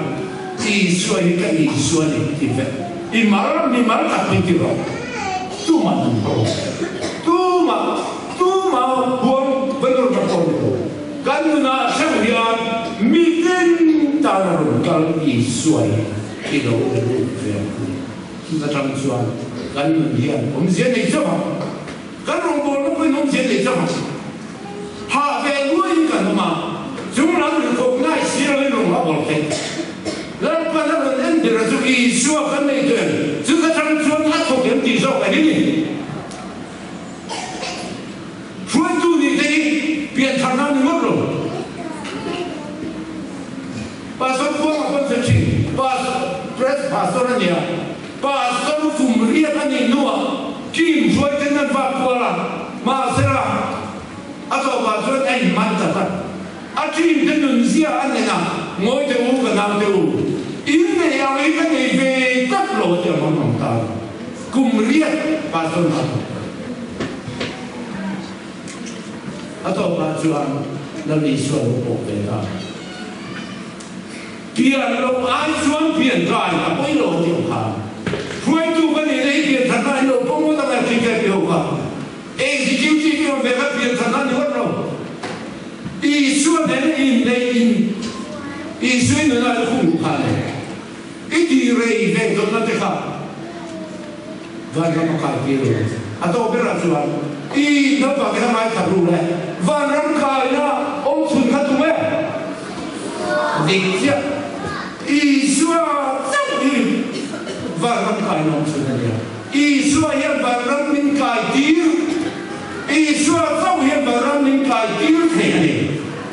Isua hi ka Isua a ni tih vek i mar mi mar tak min ti rawh. Tumah an haw. Tumah, tumah huam va nur ka pawh ni lo. Kan nunah hreuh hian mitin tan a rawn kal Isua hi i lo be lut ve ang u. Chutah tang chuan kan nun hian awmzia nei chauh ang. Kan rawngbawlna pawhin awmzia nei chauh ang. Hah ve luaiin kan awm a, chung lam ri khawp ngai si loin rawn a bawl theih. Lalpan a rawn en ber a chu Isua kan nei tawh em? Chu ka chang chuan a thawk em tih zawk a hi ni. Hruaitu nih te hi piantharna a ni ngawt lo. Pastor a nia. Pastor kum riat a nih hnuah team hruaiten an vak kual a, mahsela a tawpah chuan a inman ta tlat. A team te nun zia a nen a, Ngawi teh u ka nau teh u, in nei ang hi ka nei ve tlat lo a ti a mang ang ta a ni. Kum riat Pastor hna thawk ta. A tawpah chuan Lal Isua lo pawh ve ta. Pian lo ai chuan pian kai a pawi lo tih ang khan hruaitu ka nih na hi pian thatna hi lo pawm ngawt ang e TKP ho kha Executive i awm ve kha pian thatna ni ngawt lo Isua nena in nei in Isua i nunah i khung luh khan e i ti rei ve dawtna te kha Vanram a kai tir lo a tawp berah chuan i naupang te kha ngaithla ru le Vanram kaina awm chhun kha tum e. Dik chiah Isua chauh hi vanram kai nawm chhun a nia. Isua hian vanram min kai tir, Isua chauh hian vanram min kai tir thei a ni.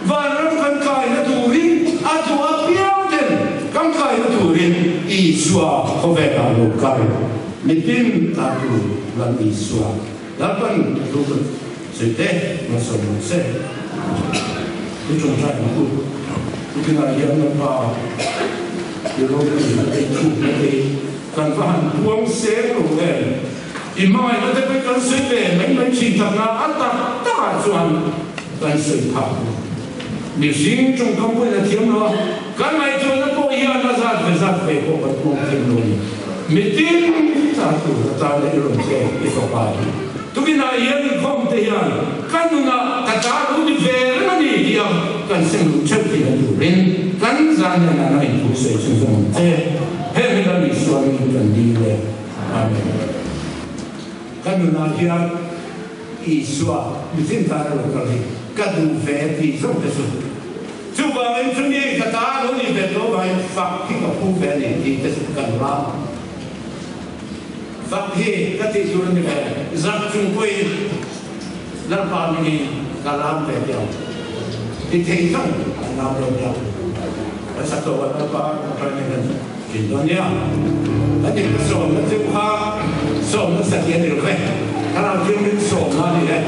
Vanram kan kaina turin a duh apiang ten kan kaina turin Isua khawvelah lo kal mitin ta tur lam Isua Lalpan a thu ka sawi te malsawm rawh se. I tawngtai ang u. I kinah hian Lalpa i ropui na te, i thuk na te hi kan va han puang seng lo em. I hmangaihna te pawh kan sawi ve mai mai thin takna a tak takah chuan kan sawi phak lo. Mihring tawngkam pawhin a thiam lo a, kan ngaihtuahna pawh hian a zat ve zat ve pawh kan puang thiam lo a ni. Mitin ta tur atana i rawn che i fapa hi. Tukinah hian inkhawm te hian ka nunah ka ta lo ni ve reng a ni tih a kan sem luh theuh theihna turin kan zan hian a ngaihtuah sawi chhunzawm ang che. Heng hi Lal Isua ringin kan dil e. Amen. Ka nunah hian Isua mitin tana lo kal hi ka duh ve tih zawk te chu. Chuvangin chumi ka ta lo ni ve tawh vangin fak hi ka phu ve a ni tih te chu kan ram. Fak hi ka tih tur a ni ve. Zak chung pawhin Lalpa mingin ka lam ve teh ang. Ti thei thang an lam lo nia. Kan sak tawh a Lalpa tawngtai mai kan thin dawn nia. Kan in ka sawmna chu kha sawmna satliah a ni lo ve. Thlarau Thianghlim sawmna a ni e.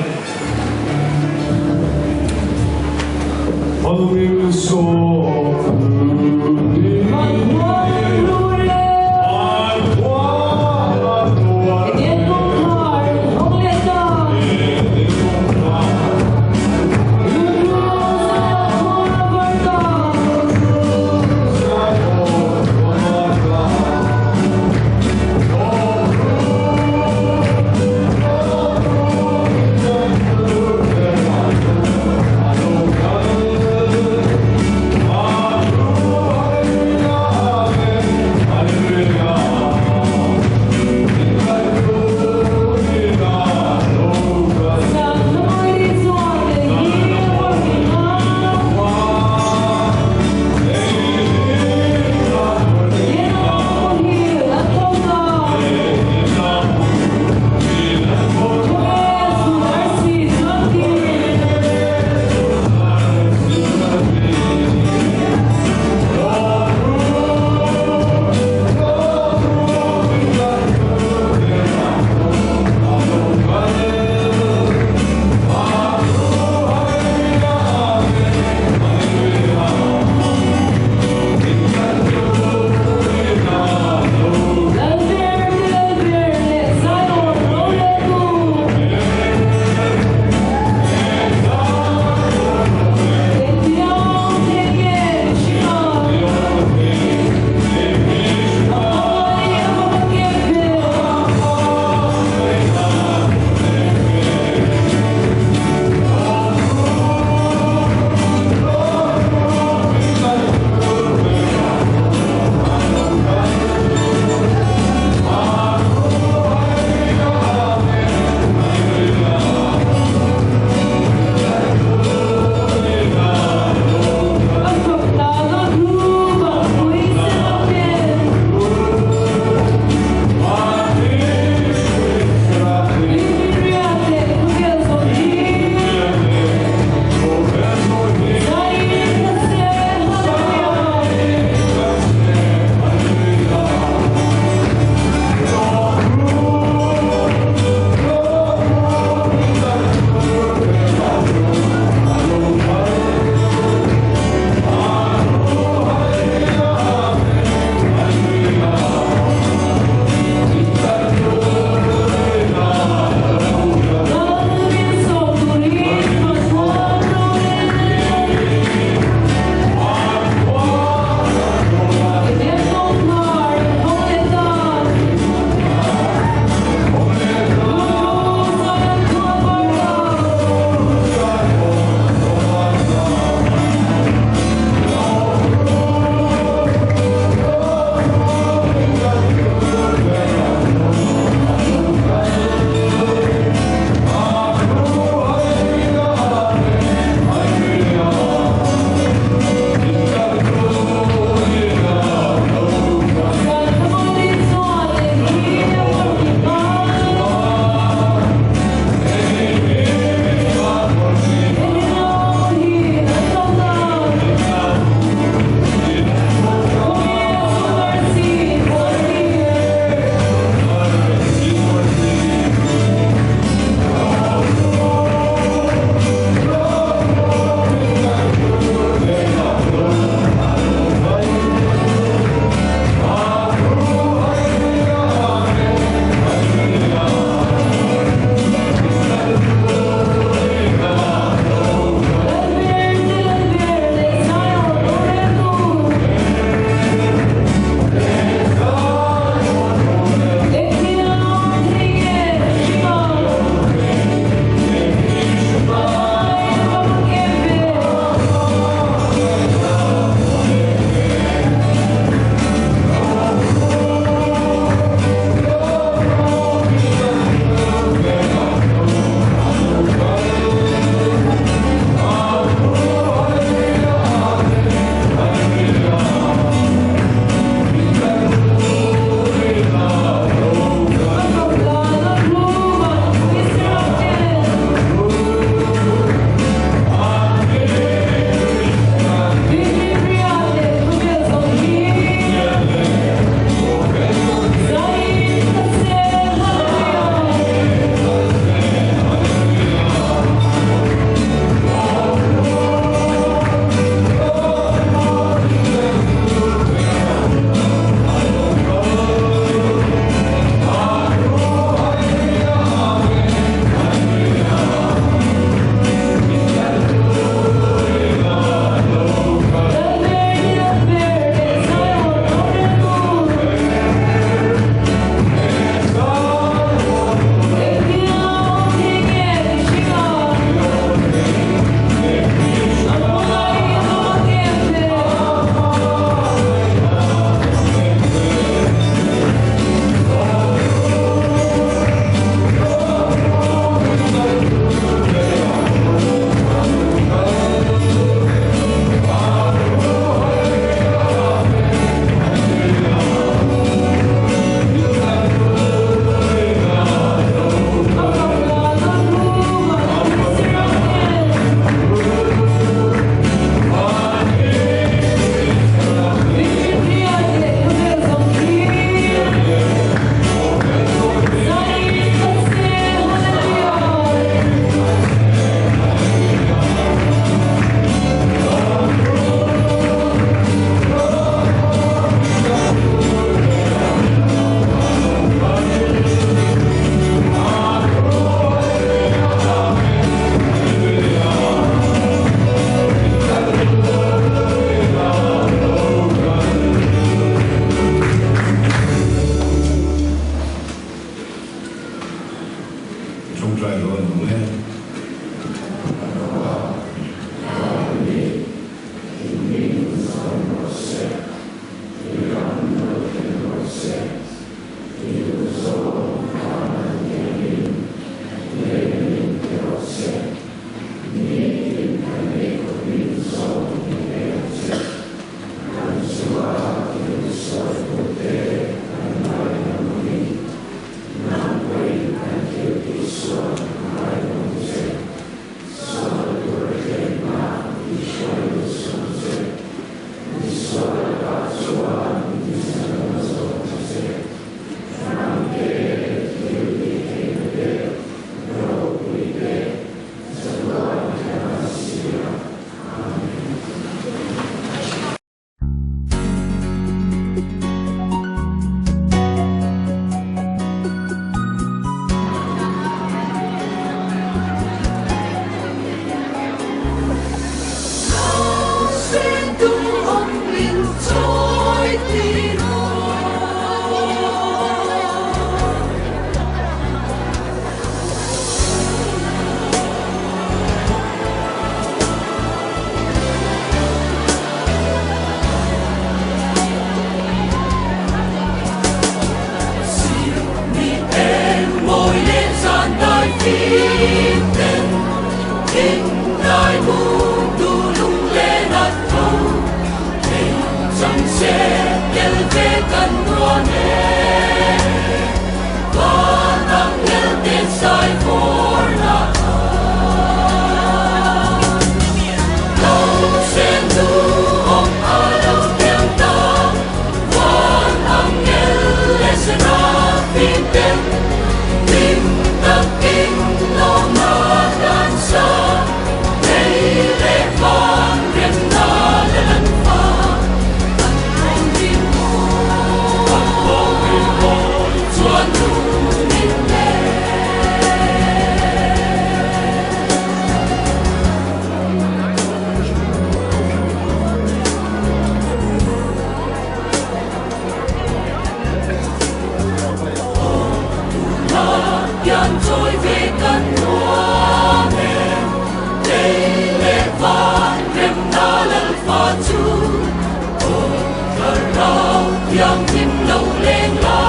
lo leng la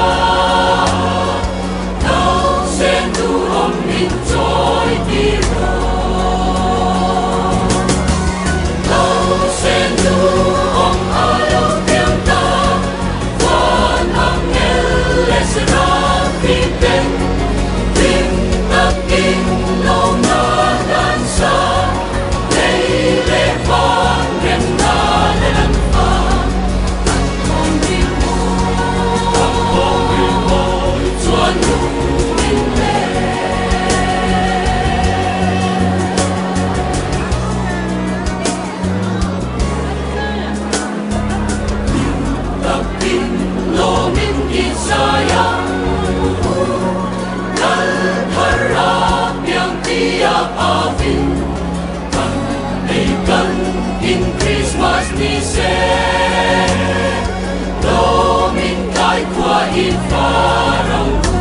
Nausen duhawm min chawi tir rawh Nausen duhawm a lo piang ta Van angel leh serafim ten Hlim takin lawmna nan sa Lei leh van remna leh an fa Kan thawm ri mawi Kan thawm ri mawi chuan lung min len. Hlim takin lawmin i zai ang u, Lal thar a piang tia avin kan ei kan in Krismas ni se. Lawmin tlai khua i far ang u.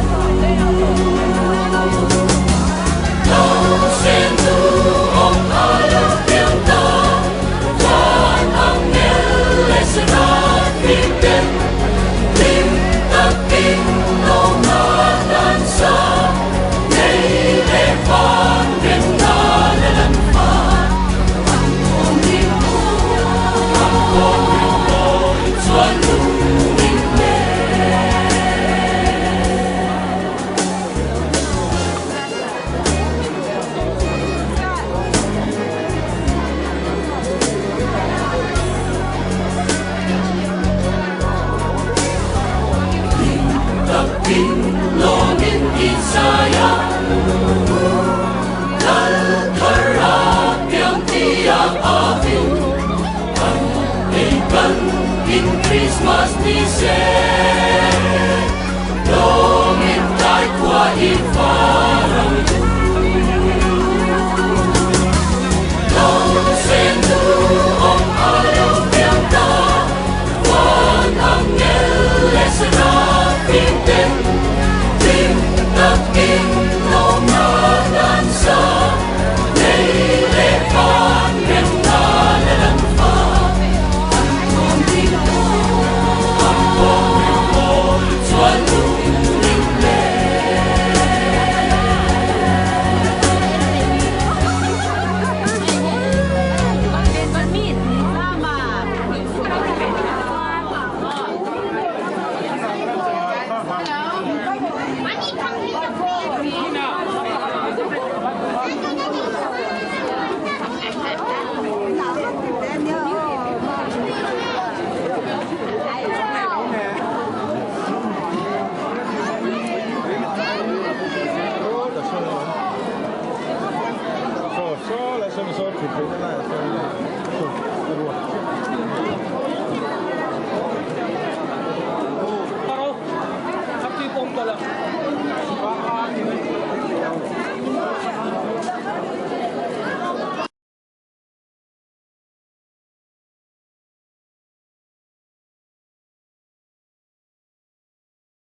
Nausen duhawm a lo piang ta, van angel leh serafim ten hlim takin lawmna nan sa. Lei leh van remna lal an fa, an thawm ri mawi, an thawm ri mawi chuan lung min len. Hlim takin lawmin i zai ang u, Lal thar a piang tia avin kan ei kan in Krismas ni se. Lawmin tlai khua i far ang u. Nausen duhawm a lo piang ta, van angel leh serafim ten hlim takin lawmna nan sa. Lei leh van remna lal an fa, an thawm ri mawi, an thawm ri mawi chuan lung min len.